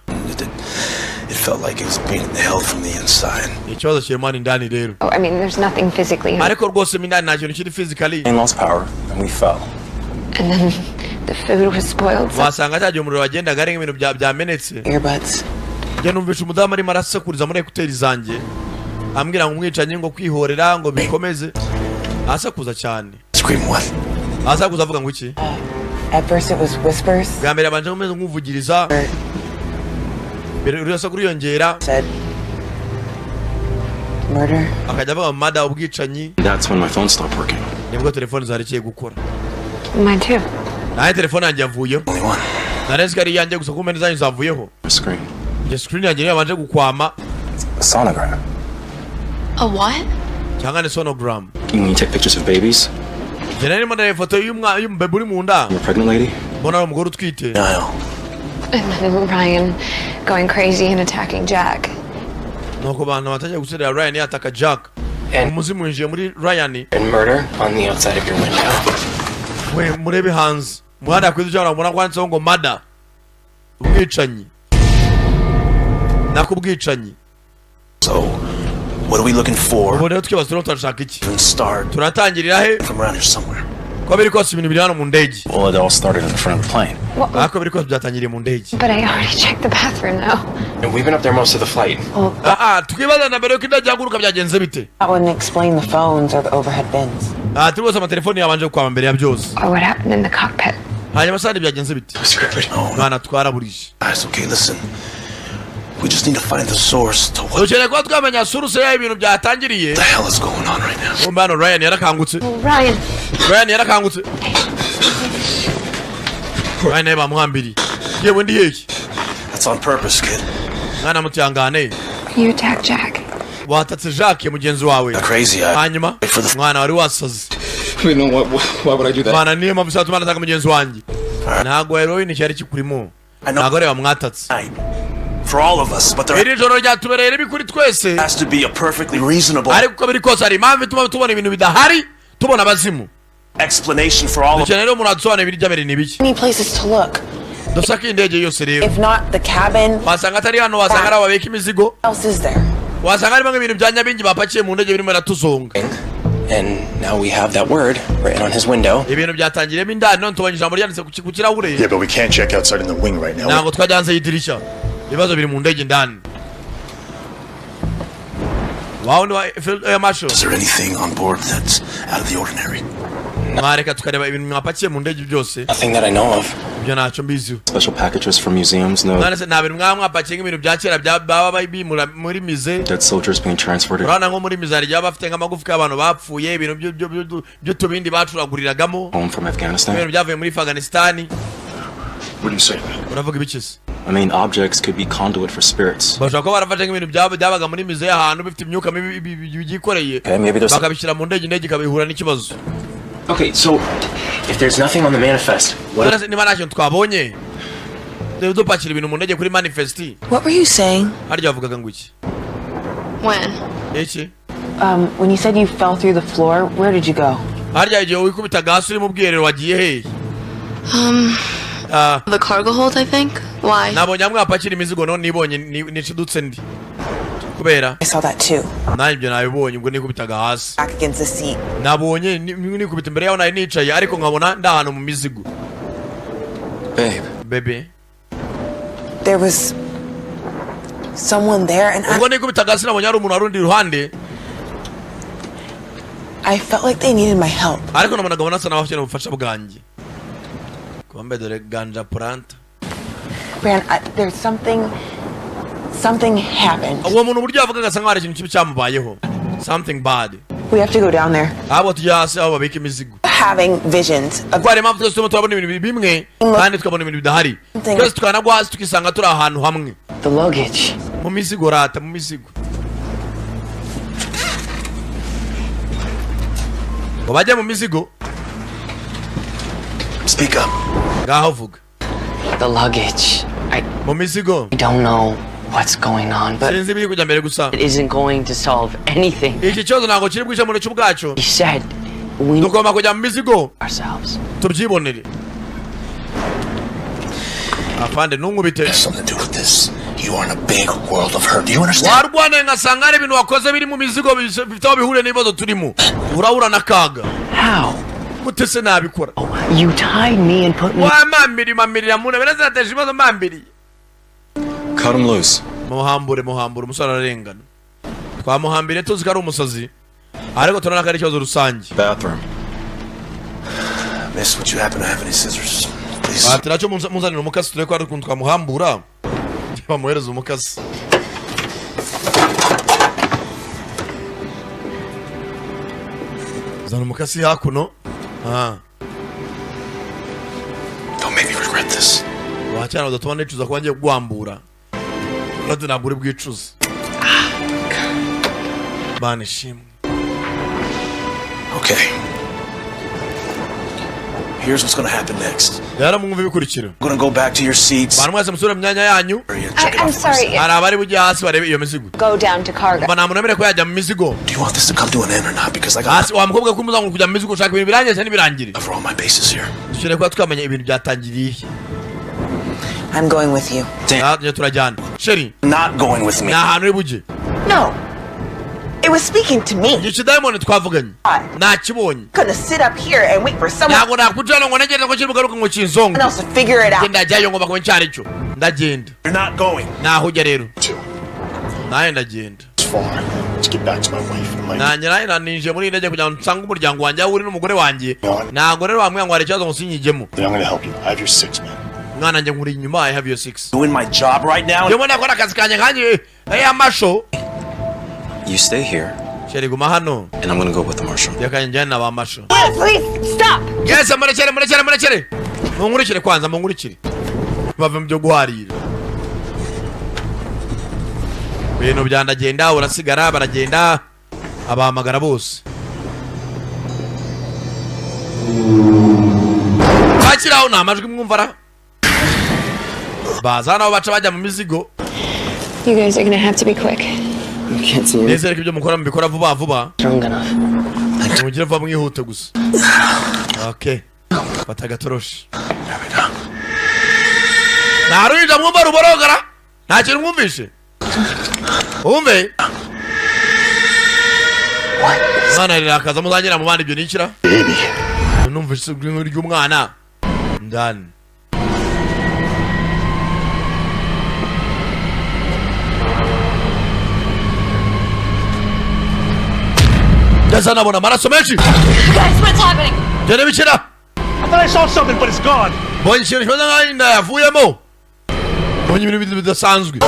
It felt like it was being held from the inside. Ikibazo kirimo hano indani rero. Oh, I mean, there's nothing physically. Ariko rwose mo indani nta kintu kiri physically. Plane lost power, and we fell. And then the food was spoiled. So Wasanga cya gihe umuriro wagendaga ari nk'ibintu byamenetse. Earbuds. Njye numvisha umudamu arimo arasakuriza muri écouteurs zanjye, ambwira ngo umwicanyi, ngo kwihorera, ngo bikomeze, asakuza cyane. Scream what? Asakuza avuga ngo iki? At first it was whispers. Bwa mbere abanje kumeze nk'uvugiriza, mbere urusaku ruriyongera. Said murder. Akajya avuga murder, ubwicanyi. That's when my phone stopped working. Nibwo telefone zarekeye gukora. Mine too. Nawe telefone yanjye yavuyeho. Nari nzi ko ari iyanjye gusa, kuko zanyu zavuyeho. Screen. Njye screen yanjye niyo yabanje gukwama. A sonogram. A what? Cyangwa ni sonogram. When you take pictures of babies, Njye nari ndimo ndareba ifoto y'umubebe uri mu nda. you're a pregnant lady. Mbona ari umugore utwite. And then Ryan going crazy and attacking Jack. Nuko abantu batangiye guserera, Ryan yataka Jack, umuzimu winjiye muri Ryan. And murder on the outside of your window. We murebe hanze umuhanda yakwiza, ushobora kubona ko handitseho ngo murder, ubwicanyi, nako ubwicanyi. So, what are we looking for? Ubu rero twibaza, turimo turashaka iki? Even start Turatangirira he? from around here somewhere. Ko biri kose ibintu biri hano mu ndege. Well, it all started in the front of the plane. Ariko biri kose byatangiriye mu ndege. But I already checked the bathroom though. And we've been up there most of the flight. Ah ah, twibaza na mbere yuko indege ihaguruka byagenze bite. That wouldn't explain the phones or the overhead bins. Aha turi bose, amatelefoni yabanje kwama mbere ya byose. Or what happened in the cockpit. Hanyuma sandi byagenze bite? Mwana, twaraburije. Guys, okay, listen. We just need to find the source to what Dukeneye kuba twamenya source y'aho ibintu byatangiriye. the hell is going on right now. Kumbe hano Ryan yarakangutse. Ryan. Ryan yarakangutse. Ryan nawe bamuhambiriye. Yewe, ndi hehe? That's on purpose, kid. Mwana, mutihangane. You attacked Jack. Watatse Jacques mugenzi wawe. Crazy, I Hanyuma mwana wari wasaze. You know what? Why would I do that? Mwana, niyo mpamvu izatuma nataka mugenzi wanjye. Ntabwo heroin cyari kikurimo, ntabwo areba mwatatse. For all of us, but there Iri joro ryatubereye ribi kuri twese. has to be a perfectly reasonable Ariko uko biri kose hari impamvu ituma tubona ibintu bidahari, tubona abazimu. Explanation for all of Dukeneye rero umuntu adusobanurira ibiri byabere ni ibiki. Many places to look. Dusaka indege yose rero. If not the cabin, Wasanga atari hano, wasanga ari aho babika imizigo. what else is there? Wasanga harimo nk'ibintu bya nyabingi bapakiye mu ndege birimo biratuzonga. And now we have that word written on his window. Ibintu byatangiriyemo indani, none tubonye ijambo ryanditse ku kirahure. Yeah, but we can't check outside in the wing right now. Ntabwo twajya hanze y'idirishya. Ibibazo biri mu ndege indani. Wawe ni wa Field Air Marshal. Is there anything on board that's out of the ordinary? Mwareka tukareba ibintu mwapakiye mu ndege byose. Nothing that I know of. Ibyo ntacyo mbiziho. Special packages from museums, no None se nta bintu mwaba mwapakiye nk'ibintu bya kera baba bimura muri musée? Dead soldiers being transported Urabona nko muri musée hari igihe baba bafite nk'amagufwa y'abantu bapfuye, ibintu by'utubindi bacuraguriragamo, home from Afghanistan. ibintu byavuye muri Afghanistan. What do you say? Uravuga ibiki se? I mean, objects could be conduit for spirits. Bashobora kuba barafashe nk'ibintu byabaga muri musée ahantu bifite imyuka mibi byikoreye, Okay, maybe there's- bakabishyira mu ndege, indege ikabihura n'ikibazo. Okay, so if there's nothing on the manifest, what None se niba nta kintu twabonye, dupakira ibintu mu ndege kuri manifest? What were you saying? Harya bavugaga ngo iki? When? Iki? When you said you fell through the floor, where did you go? Harya igihe wikubitaga hasi uri mu bwiherero wagiye hehe? Ah, The cargo hold, I think. Why? Nabonye hamwe hapakira imizigo, none nibonye nishidutse ndi kubera I saw that too. Nanjye ibyo nabibonye ubwo nikubitaga hasi. Back against the seat. Nabonye nikubita imbere yaho nari nicaye, ariko nkabona ndi ahantu mu mizigo. Babe. Bebe. There was someone there, and Ubwo nikubitaga hasi nabonye hari umuntu wari undi iruhande. I felt like they needed my help. Ariko nabonaga basa n'abakeneye ubufasha bwanjye. Kumbe dore ganja puranta. Bran, there's something. Something happened. Uwo muntu uburyo yavugaga asa nkaho hari ikintu kibi cyamubayeho, something bad. We have to go down there. Ahubwo tujya hasi aho babika imizigo. Having visions of Kuko hari impamvu twese turimo turabona ibintu bimwe kandi tukabona ibintu bidahari, twese tukanagwa hasi tukisanga turi ahantu hamwe. The luggage. Mu mizigo rata, mu mizigo ngo bajye mu mizigo. Speak up. Ngaho vuga. The luggage. I Mu mizigo. don't know what's going on, but Sinzi ibiri kujya mbere gusa it isn't going to solve anything. iki kibazo ntabwo kiri bwikemure cy'ubwacyo. He said we Tugomba kujya mu mizigo ourselves. tubyibonere. Afande, ntunkubite. Has something to do with this. You are in a big world of hurt. Do you understand? Warwana ngasanga hari ibintu wakoze biri mu mizigo bifite aho bihuriye n'ibibazo turimo, urahura n'akaga. How? Gute se nabikora? You tied me and put me. Wamambiri mamirira mu ntebe zinateje ibibazo mbambiriye. Cut him loose. Muhambure, muhambure, umusore ararengana. Twamuhambiriye tuzi ko ari umusazi, ariko turabona ko ari ikibazo rusange. Bathroom. Miss, would you happen to have any scissors? Please. Ati nacyo muzanira umukasi turebe ko hari ukuntu twamuhambura. Bamuhereza umukasi. Zana umukasi hakuno. Ah. Don't make me regret this. Wacyana udatuma nicuza kuba ngiye kuguhambura. Urate ntabwo uri bwicuze. Mana ishimwe. Okay. Here's what's gonna happen next. Rero mwumve ibikurikira. We're gonna go back to your seats. Bantu mwese musubire mu myanya yanyu. I'm sorry. Hari abari bujye hasi barebe iyo mizigo. Go down to cargo. Mba nta muntu wemerewe ko yajya mu mizigo. Do you want this to come to an end or not? Because I got Hasi wa mukobwa, ko umuzango kujya mu mizigo ushaka ibintu birangiye cyangwa ntibirangire? cover all my bases here. Dukeneye kuba twamenya ibintu byatangiriye. I'm going with you. Ah, tujye turajyana chérie. Not going with me. Ni ahantu uri bujye. No. It was speaking to me. Iki dayimoni twavuganye nakibonye. Gonna sit up here and wait for someone Ntabwo nakwicara ngo ntegereze ko kiri bugaruke ngo kinzonge. else to figure it out. Njye ndajyayo, ngomba kuba ncyari cyo ndagenda. You're not going. Naho ujya rero nawe ndagenda. It's far. Let's get back to my wife and my Nanjye nawe ninjiye muri iyi ndege kugira ngo nsange umuryango wanjye aho uri n'umugore wanjye. Ntabwo rero wambwira ngo hari ikibazo ngo sinyijyemo. Then I'm gonna help you. I have your six, man. Mwana, njye nkuri inyuma. I have your six. Doing my job right now. Ndimo nakora akazi kanjye nkanjye aya masho. You stay here, Chérie, guma hano. and I'm gonna go with the marshal. Reka njyane na ba marshal. Please stop. Yes, murekere, murekere, murekere, munkurikire kwanza, munkurikire. Bave mu byo guharira ibintu byandagenda urasigara. Baragenda abahamagara bose bakiraho. Ni amajwi mwumva ra baza nabo baca bajya mu mizigo. You guys are gonna have to be quick. You can't see anything. Nizere ko ibyo mukora mubikora vuba vuba. Strong enough. Mugire vuba mwihute gusa. Okay, fata agatoroshi. Nta ruhinja mwumva ruborogara? Nta kintu mwumvishe? Wumve umwana rirakaza muzagera mu bandi. Ibyo nikira numvise ijwi ry'umwana ndani. Ngeze anabona amaraso menshi. Guys, what's happening? Genda bikira. I thought I saw something, but it's gone. Mbonye ikintu kimeze nk'aho inda yavuyemo, mbonye ibintu bidasanzwe.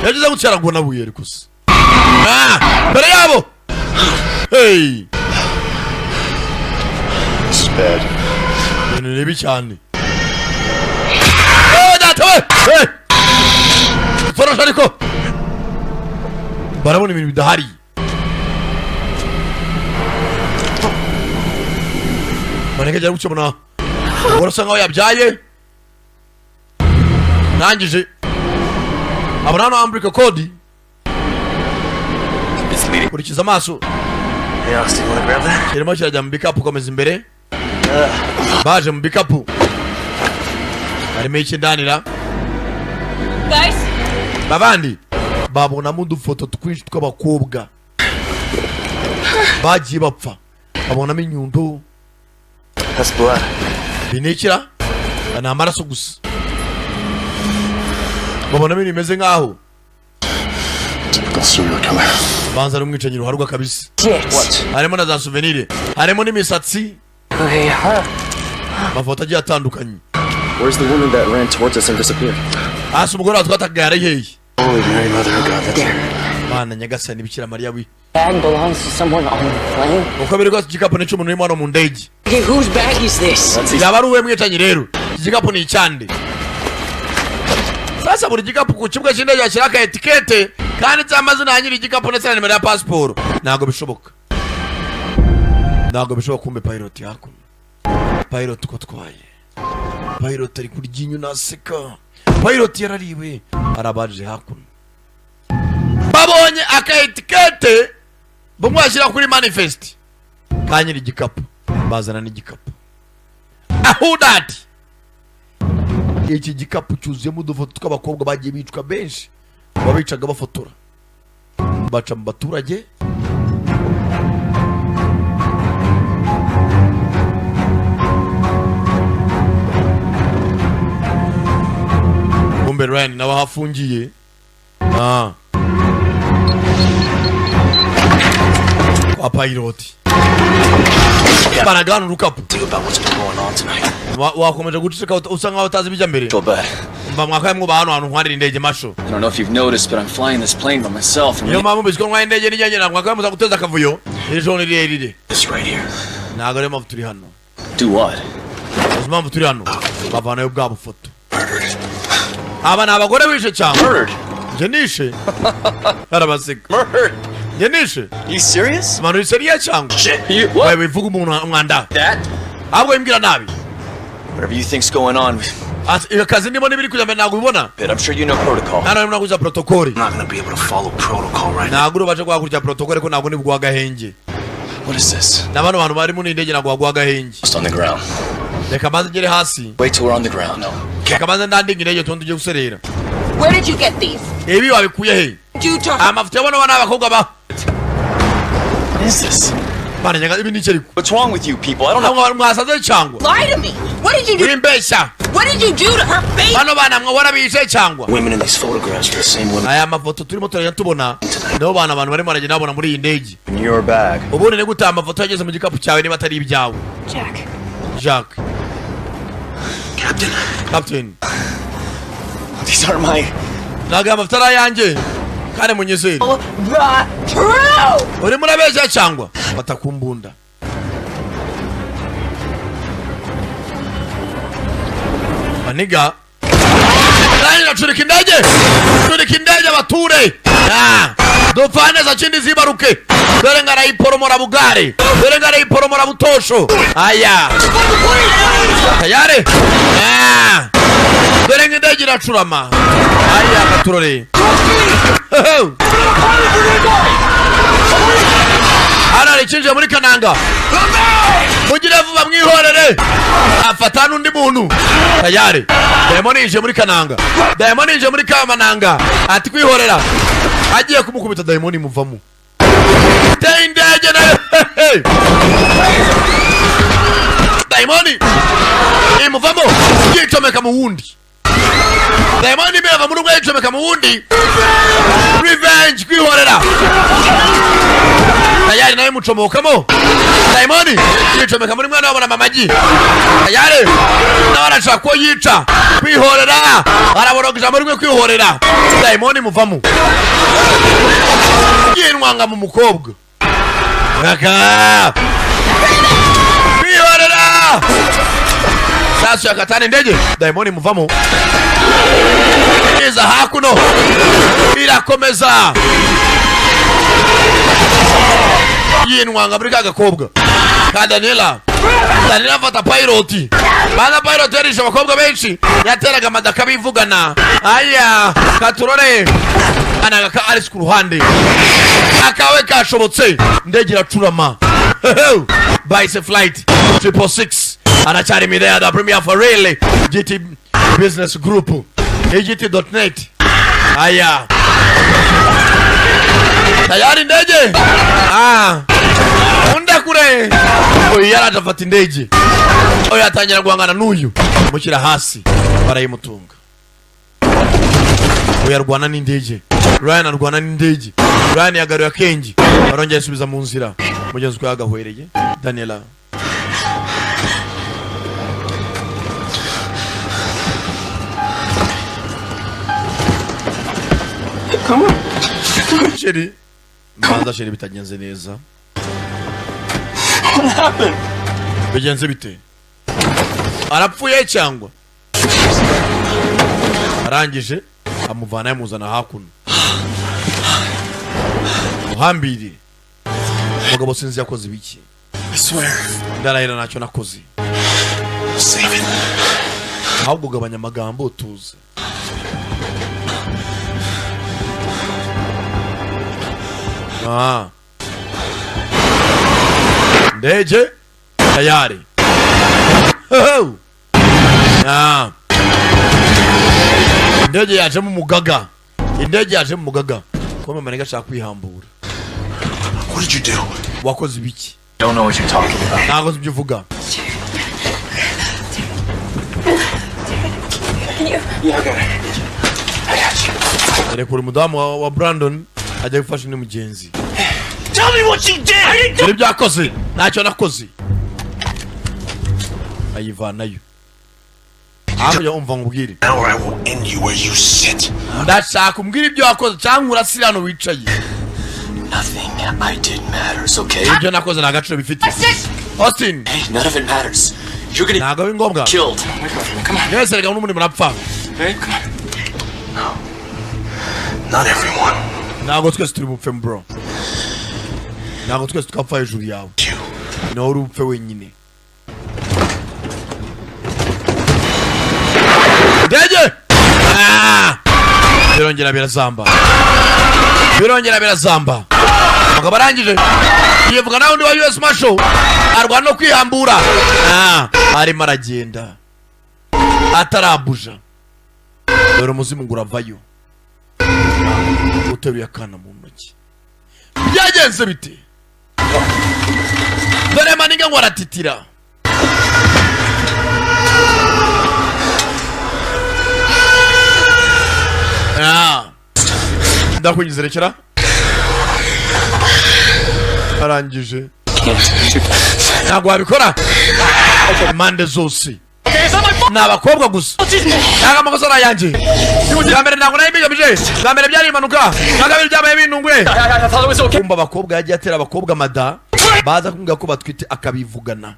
Yagize gutya aragwa nabuye ariko se. Ah, mbere yabo, hey. This is bad. Ibintu ni bibi cyane. Oh, data we! Hey! Forosha, ariko barabona ibintu bidahari. Maneke ajya gukemura umugore usa nkaho yabyaye. Ndangije abona hano umbilical cord. Kurikiza amaso. Hey, Austin, you wanna grab that? Kirimo kirajya mu bikapu. Komeza imbere. Baje mu bikapu, harimo ikindanira. Guys? Babandi babonamo udufoto twinshi tw'abakobwa bagiye bapfa, babonamo inyundo. That's blood. Binikira ni amaraso gusa. Babonamo ibintu bimeze nk'aho Typical serial killer. Banza ari umwicanyi ruharwa kabisa. Harimo na za souvenir, harimo n'imisatsi, amafoto agiye atandukanye. Where's the woman that ran towards us and disappeared? Hasi umugore watwatagaye ari hehe? Holy Mary, Mother of God, that's Mana nyagasani, Bikira Mariya wi. Bag belongs to someone on the plane. Uko biri kose igikapu ni cy'umuntu urimo hano mu ndege. Okay, whose bag is this? Yaba ari uwe mwicanyi rero? Iki gikapu ni icyande? Sasa buri gikapu ku kibuga cy'indege bashyiraho aka étiquette kanditseho amazina ya nyiri igikapu ndetse na nimero ya pasiporo. Ntabwo bishoboka, ntabwo bishoboka. Kumbe pilot hakuno, pilot uko atwaye, pilot ari kurya inyo naseka. Pilot yarariwe. Arabaje hakuno, babonye aka étiquette bamwe bashyira kuri manifest ka nyiri igikapu, bazana n'igikapu. Ahudati iki gikapu cyuzuyemo udufoto tw'abakobwa bagiye bicwa benshi, babicaga bafotora, baca mu baturage. Kumbe Ryan nawe aho afungiye. Kwa pilot baragana urukapu. Wakomeje guceceka usa nkaho utazi ibijya mbere. Mva mwakaye mwubaha hano hantu ntwarira indege masho. I don't know if you've noticed, but I'm flying this plane by myself. And Niyo mpamvu mbishywa ntwaye indege n'ijyanye, ntabwo mwakaye muza guteza akavuyo. Iri joro ni rirerire. This right here. Ntabwo ariyo mpamvu turi hano. Do what? Uzi impamvu turi hano? Bavanayo bwa bufoto. Aba ni abagore wishe cyangwa njye nishe? Arabaseka. Njye nishe? You serious? Manu, uri sérieux cyangwa? You what? Wewe wivuga umuntu umwanda. That? Ahubwo wimbwira nabi. Whatever you think's going on, Ati, akazi ndimo n'ibiri kujya mbere ntabwo ubibona. Pitt, I'm sure you know protocol. Hano harimo naguza protocol. I'm not gonna be able to follow protocol right now. Ntabwo urubasha guhakurikira protocol, ariko ntabwo nibwo agahenge. What is this? Na bano bantu bari muri iyi ndege ntabwo baguha agahenge. Just on the ground. Reka maze ngere hasi. Wait till we're on the ground. No. Reka maze ndandinga indege tundi tujye guserera. Where did you get these? Ibi wabikuye he? Do to Amafoto y'abana bana abakobwa ba. What is this? Bana nyaga, ibi ni iki ariko? What's wrong with you people? I don't know. Ntabwo mwasaze cyangwa? Lie to me. What did you do? Wimbeshya. What did you do to her face? Bano bana mwe warabishe cyangwa? Women in these photographs are the same women. Aya mafoto turimo turagenda tubona nibo bana abantu barimo baragenda babona muri iyi ndege. In your bag. Ubundi ni gute aya mafoto yageze mu gikapu cyawe niba atari ibyawe? Jack. Jack. Captain. Captain. These aren't my. Ntabwo aya mafoto ari ayanjye kandi munyizere. The truth. Urimo urabeshya cyangwa? Fata ku mbunda. Maniga rangira, curika indege, curika indege abature. Ah, dupfa neza kindi zibaruke. Dore ngarayiporomora bugare, dore ngarayiporomora butosho. Aya tayari. Ah, dore ng'indege iracurama. Aya gaturore. Hano hari ikinjiye muri kananga, mugire vuba mwihorere. Afata n'undi muntu tayari. Dayimoni yinjiye muri kananga, dayimoni yinjiye muri kamananga. Ati kwihorera, agiye kumukubita, dayimoni imuvamo. Teye indege nayo, dayimoni imuvamo yicomeka mu wundi. Dayimoni imeva muri umwe yicomeka mu wundi. Revenge, kwihorera. Tayari nawe mucomokamo dayimoni yicomeka muri mwana wabona amagi. Tayari nawe arashaka ko yica kwihorera, araboroga ijambo rimwe, kwihorera. Dayimoni muvamo, yinwanga mu mukobwa aka kwihorera. Sasu yakatana indege, dayimoni muvamo, iza hakuno, irakomeza yinwanga muri ka gakobwa ka Daniela. Daniela afata pilot, baza pilot yarishe abakobwa benshi, yateraga amadaka bivugana. Aya katurore anaga ka Alice ku ruhande, akawe kashobotse, indege iracurama. Bahise flight 666, aracyari Midea, the premier for real GT Business Group, egt.net. Aya tayari indege, ah, undekure. Uyu yaraje afata indege, uyu atangira guhangana n'uyu, mushyira hasi, barayimutunga. Uyu arwana n'indege, Ryan arwana n'indege. Ryan yagaruye akenge, arongera asubiza mu nzira mugenzi we yagahwereye. Daniela Come on. Chérie, mbanza chérie, bitagenze neza. What happened? Bigenze bite? Arapfuye cyangwa arangije? Amuvana, yamuzana hakuno, muhambire umugabo. Sinzi yakoze ibiki. I swear. Ndarahira ntacyo nakoze. Save it. Ahubwo ugabanya amagambo, tuze. Ah. Ndege tayari. Ho! Ah. Indege yajemo umugaga, indege yajemo umugaga. Kuba mama ashaka kwihambura. What did you do? Wakoze ibiki? Don't know what you're talking about. Ntabwo nzi ibyo uvuga. Can you? Yeah, I got it. I got you. Rekura umudamu wa Brandon ajya gufasha undi mugenzi. Tell me what you did! I didn't Dore ibyo yakoze. Ntacyo nakoze. Ayivanayo hakurya. Umva nkubwire. Now or I will end you where you sit. Ndashaka umbwire ibyo wakoze cyangwa urasira hano wicaye. Nothing I did matters, okay? Ibyo nakoze nta gaciro bifite, Austin. Hey, none of it matters. You're gonna Ntabwo ari ngombwa. killed. Mwese reka n'ubundi murapfa. Hey, come on. Not everyone. Ntabwo twese turi bupfe, bro. Ntabwo twese twapfa hejuru yawe. Nawe uri bupfe wenyine. Ndege! Ah! Birongera birazamba, birongera birazamba. Umugabo arangije yivuga nawe undi wa US Marshal, arwana no kwihambura. Ah, arimo aragenda atarabuja. Dore umuzimu ngo uravayo uteruye akana mu ntoki. Byagenze bite? Dore maniga ngo aratitira. Ah. Ndakunyuze, rekera. Arangije, ntabwo wabikora. Impande zose ni abakobwa gusa. Ntabwo amakosa ari ayanjye. Bwa mbere ntabwo nari mbigamije, bwa mbere byari impanuka, bwa kabiri byabaye bintunguye. Kumva abakobwa yagiye atera abakobwa amada, baza kumubwira ko batwite, akabivugana.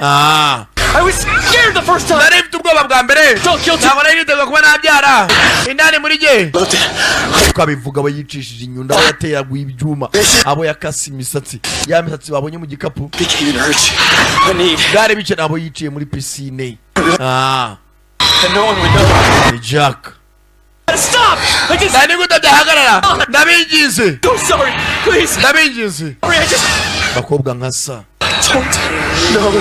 Ah. I was scared the first time. Nari mfite ubwoba bwa mbere, ntabwo nari niteguye kuba nabyara indani muri jye. Ukabivuga, abo yicishije inyundo, abo yateraguye ibyuma, abo yakase imisatsi, ya misatsi babonye mu gikapu Became an urge. A need. byari bike, abo yiciye muri pisine. Ah. And no one would know. Ni Jack. Stop! I just. Nari gute byahagarara? Ndabinginze. So sorry. Please. Ndabinginze. Sorry, I just Bakobwa nka sa don't know.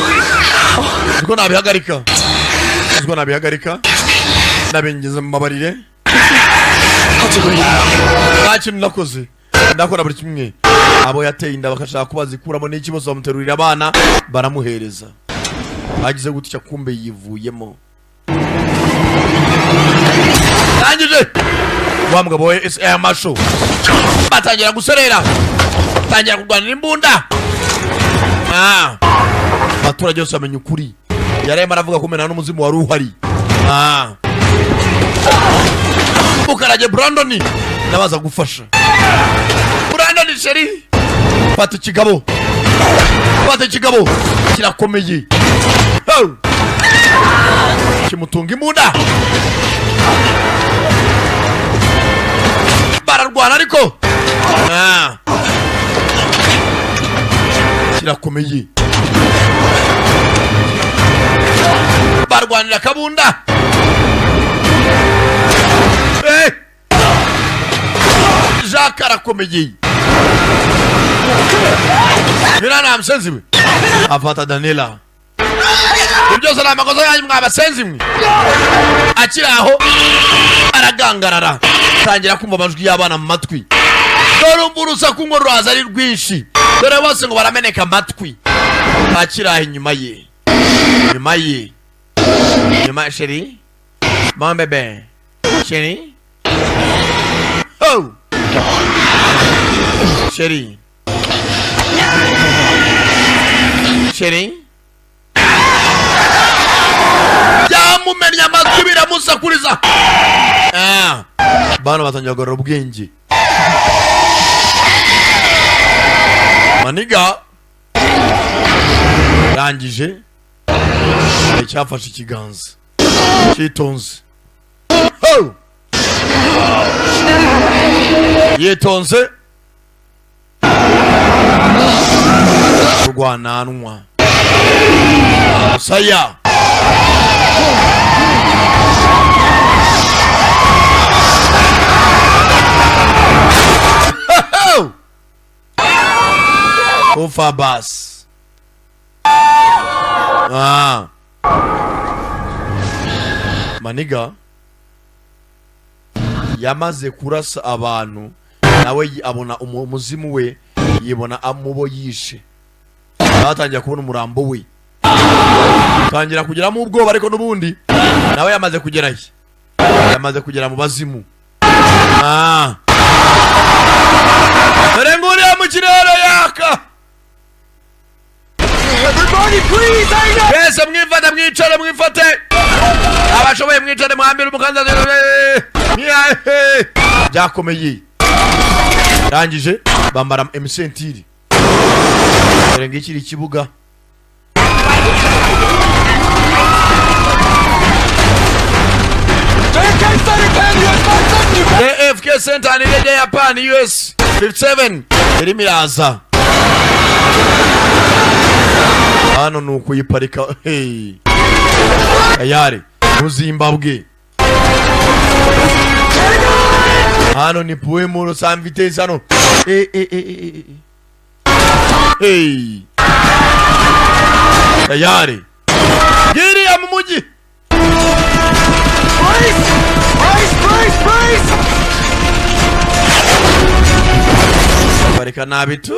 Niko nabihagarika, niko nabihagarika. Ndabinginze mubabarire. Nta kintu nakoze, ndakora buri kimwe. Abo yateye inda bakashaka ko bazikuramo n'ikibazo, bamuterurira abana baramuhereza. Agize gutya, kumbe yivuyemo. Arangije wa mugabo we aya masho batangira guserera. Tangira kurwanira imbunda. Ah. Abaturage bose bamenya ukuri. Yararimo aravuga ko mena n'umuzimu wari uhari. Ah. Mukarage Brandon nabaza gufasha Brandon. Chérie, fata ikigabo, fata ikigabo, kirakomeye. Oh! Kimutunga imbunda, bararwana ariko. Ah. Kirakomeye, barwanira akabunda. Eh! Jacques arakomeye. Birana musenzi we afata Daniela. Ibyo byose ni amakosa yanyu mwa basenzi mwe. Akiri aho aragangarara, tangira kumva amajwi y'abana mu matwi. Dore umva urusaku ngo ruraza ari rwinshi, dore bose ngo barameneka amatwi. Akiri aho, inyuma ye, inyuma ye, inyuma. Chérie, mon bébé, chérie, oh chérie, chérie, byamumennye amatwi, biramusakuriza. Ah, bana batangira kugarura ubwenge. Maniga rangije icyafashe ikiganza cyitonze. Ho! Yitonze rwananwa saya. Ho! Ufa basi. Ah. Maniga yamaze kurasa abantu, nawe abona umuzimu we, yibona amubo yishe, batangira kubona umurambo we, tangira kugeramo ubwoba. Ariko n'ubundi nawe yamaze kugerayo, yamaze kugera mu bazimu. Ah. Dore nguriya mu kirere yaka. Mwese mwifate, mwicare, mwifate, abashoboye mwicare, muhambire umukandara. Byakomeye. Rangije bambara emisentiri. Dore ngiki iri ikibuga. JFK Center ni indege ya Japan US 57 irimo iraza hano, ni ukuyiparika. Hey. Tayari mu Zimbabwe hano ni Puemuro San Vitesse hano. Eh, eh, eh, eh, eh. Hey. Tayari giriya mu mujyi. Brace! Brace, brace, brace! Parika nabi tu.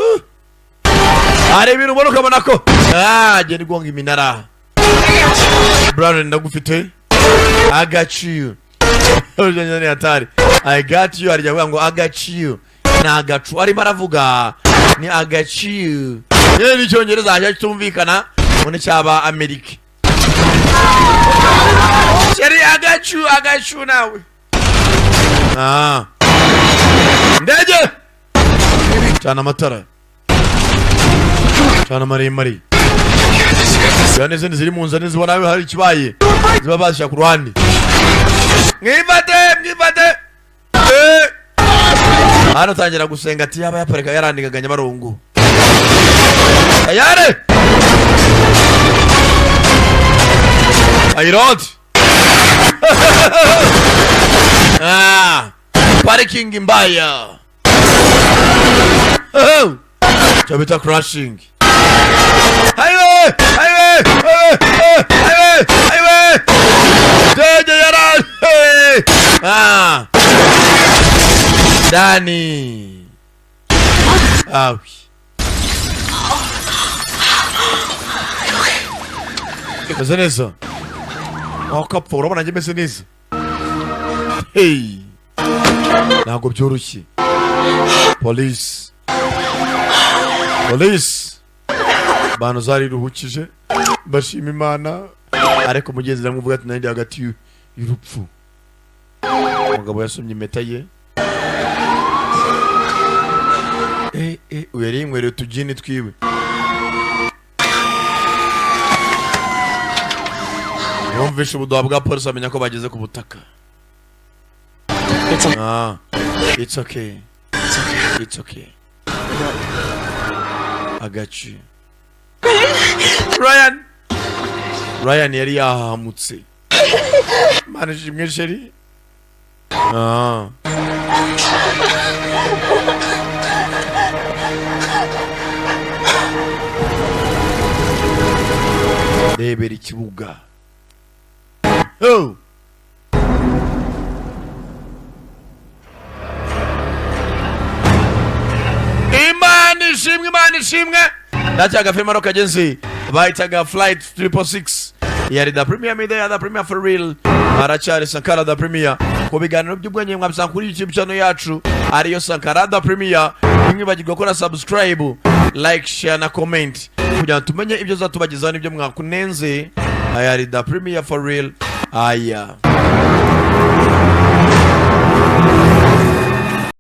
Hari ibintu ubona ukabona ko, ah, genda igonga iminara. Brandon, ndagufite, I got you. Ni hatari. I got you, arya avuga ngo "I got you", ni agacu arimo aravuga, ni "I got you". Yewe, n'icyongereza hajya kitumvikana ngo ni cyaba Amerika. Chérie, I got you, I got you nawe. Ah, ndege, cana amatara, cana maremare cyane. N'izindi ziri mu nzira nizibona hari ikibaye ziba bazishyira ku ruhande. Mwifate, mwifate. Eh! Hano tangira gusenga ati yaba yaparika yarandikaga Nyabarongo. Tayari Airot. Ah, parking mbaya. Oh! Cyo bita crashing. Highway, highway, highway, highway, highway. Ndege yaraje. Ah. Dani. Awi. Meze neza. Wakapfa, urabona njye meze neza. Hey. Ntabwo byoroshye. Police. Polisi bantu zariruhukije, bashima Imana, ariko umugenzi ndamuvuga ati nanjye hagati y'urupfu. Umugabo yasomye impeta ye. Uyu yari yinywereye utugini twiwe. Yumvishe ubuduha bwa polisi, amenya ko bageze ku butaka. Ah, it's okay, it's okay. Agaci Ryan, Ryan yari yahamutse. Mana ishimwe, chérie. Ah. Rebera ikibuga. Oh! Imana ishimwe, Imana ishimwe. Ndacyaga filime kagenzi bahitaga Flight 666, yari The Premier Media, The Premier for real. Aracyari Sankara The Premier. Ku biganiro by'ubwenge mwabisanga kuri YouTube channel yacu, ariyo Sankara The Premier. Ntimwibagirwe gukora subscribe, like, share na comment kugira ngo tumenye ibyo zatubagezaho n'ibyo mwakunenze. Aya yari The Premier for real. Aya.